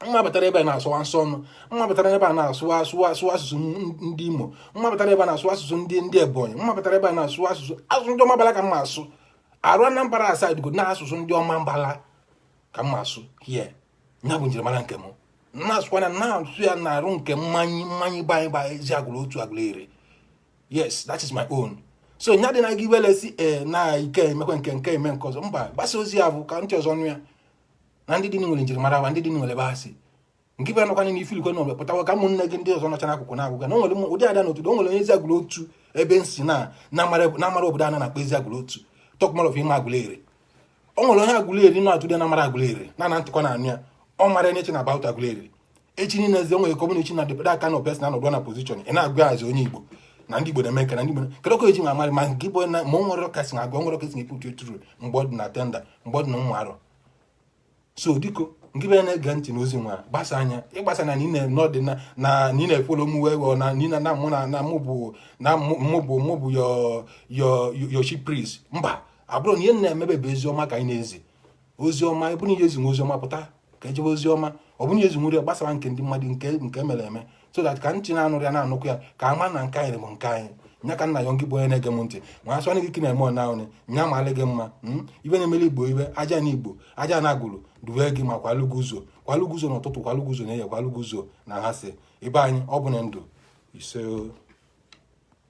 A: Mma batara ebe a na-asụwa nsọ ọnụ, mma batara ebe a na-asụ asụ asụ asụsụ ndị Imo, mma batara ebe a na-asụ asụsụ ndị Ebonyi, mma batara ebe a na-asụ asụsụ asụsụ ndị ọmambala ka mma asụ arụ Anambra aside go na asụsụ ndị ọmambala ka mma asụ hie nya bụ njirimara nke m na-asụkwa na na-asụ ya na arụ nke mmanya mmanya be anyị ba ezi agụrụ otu agụrụ ere. Yes, that is my own. So nya dị na gị welesi ee na ike emekwe nke nke eme nke ọzọ mba gbasa ozi ya bụ ka ntị ọzọ nụ ya na ndị dị nwere njirimara wa ndị dị nwere ebe ha si nke bụ anọkwana na ifilikwe na pụtawa ka ụmụnne gị ndị ọzọ nọcha n'akụkụ na-agụga na o nwere ụdị ada n'otudo o nwere onye ezi agụrụ otu ebe nsi na na-amara obodo a na-akpọ ezi agụrụ otu talk more of ime Agụleri. O nwere onye Agụleri nọ atụde na mara Agụleri na na ntịkọ na anụ ya ọ mara echi na about Agụleri echi niile eze nwere ka ọ bụrụ echi na dịpụta aka na person anọdụ na position ị na-agụ azi onye Igbo na ndị Igbo na-eme nke na ndị Igbo kedu ka eji ma amarị ma nke bụ na ma o nwere ka si na agụ o nwere ka si na put through mgbe ọ dị na tender mgbe ọ dị na ụmụ arọ. So diko Nke bụ na-ege ntị n'ozi nwa gbasa anya ịgbasa na n'ọdị na na ị na-efollow mụ wee wee na na na mụ na na mụ bụ na mụ bụ mụ bụ your chief priest. Mba, abụrụ na ihe na-emebe bụ ezi ọma ka anyị na-ezi ozi ọma. Ebe na ihe ezi nwe ozi ọma, pụta ka ejebe ozi ọma. Ọ bụrụ na ezi nwere gbasara nke ndị mmadụ nke mere eme, so that ka ntị na-anụrụ ya na-anụkwu ya, ka ama na nke anyị bụ nke anyị. Nya ka nna ya, gị bụ onye na-ege m ntị, nwa asụ gị ka na-eme ọna ahụ, nya malị gị mma. Ibe na-emeli Igbo, ibe aja na Igbo aja na agụrụ duwe gị ma kwalụ gị ụzọ, kwalụ gị ụzọ n'ụtụtụ, kwalụ gị ụzọ na-enye, kwalụ gị ụzọ na ha si ibe anyị. Ọ bụ na ndụ ise.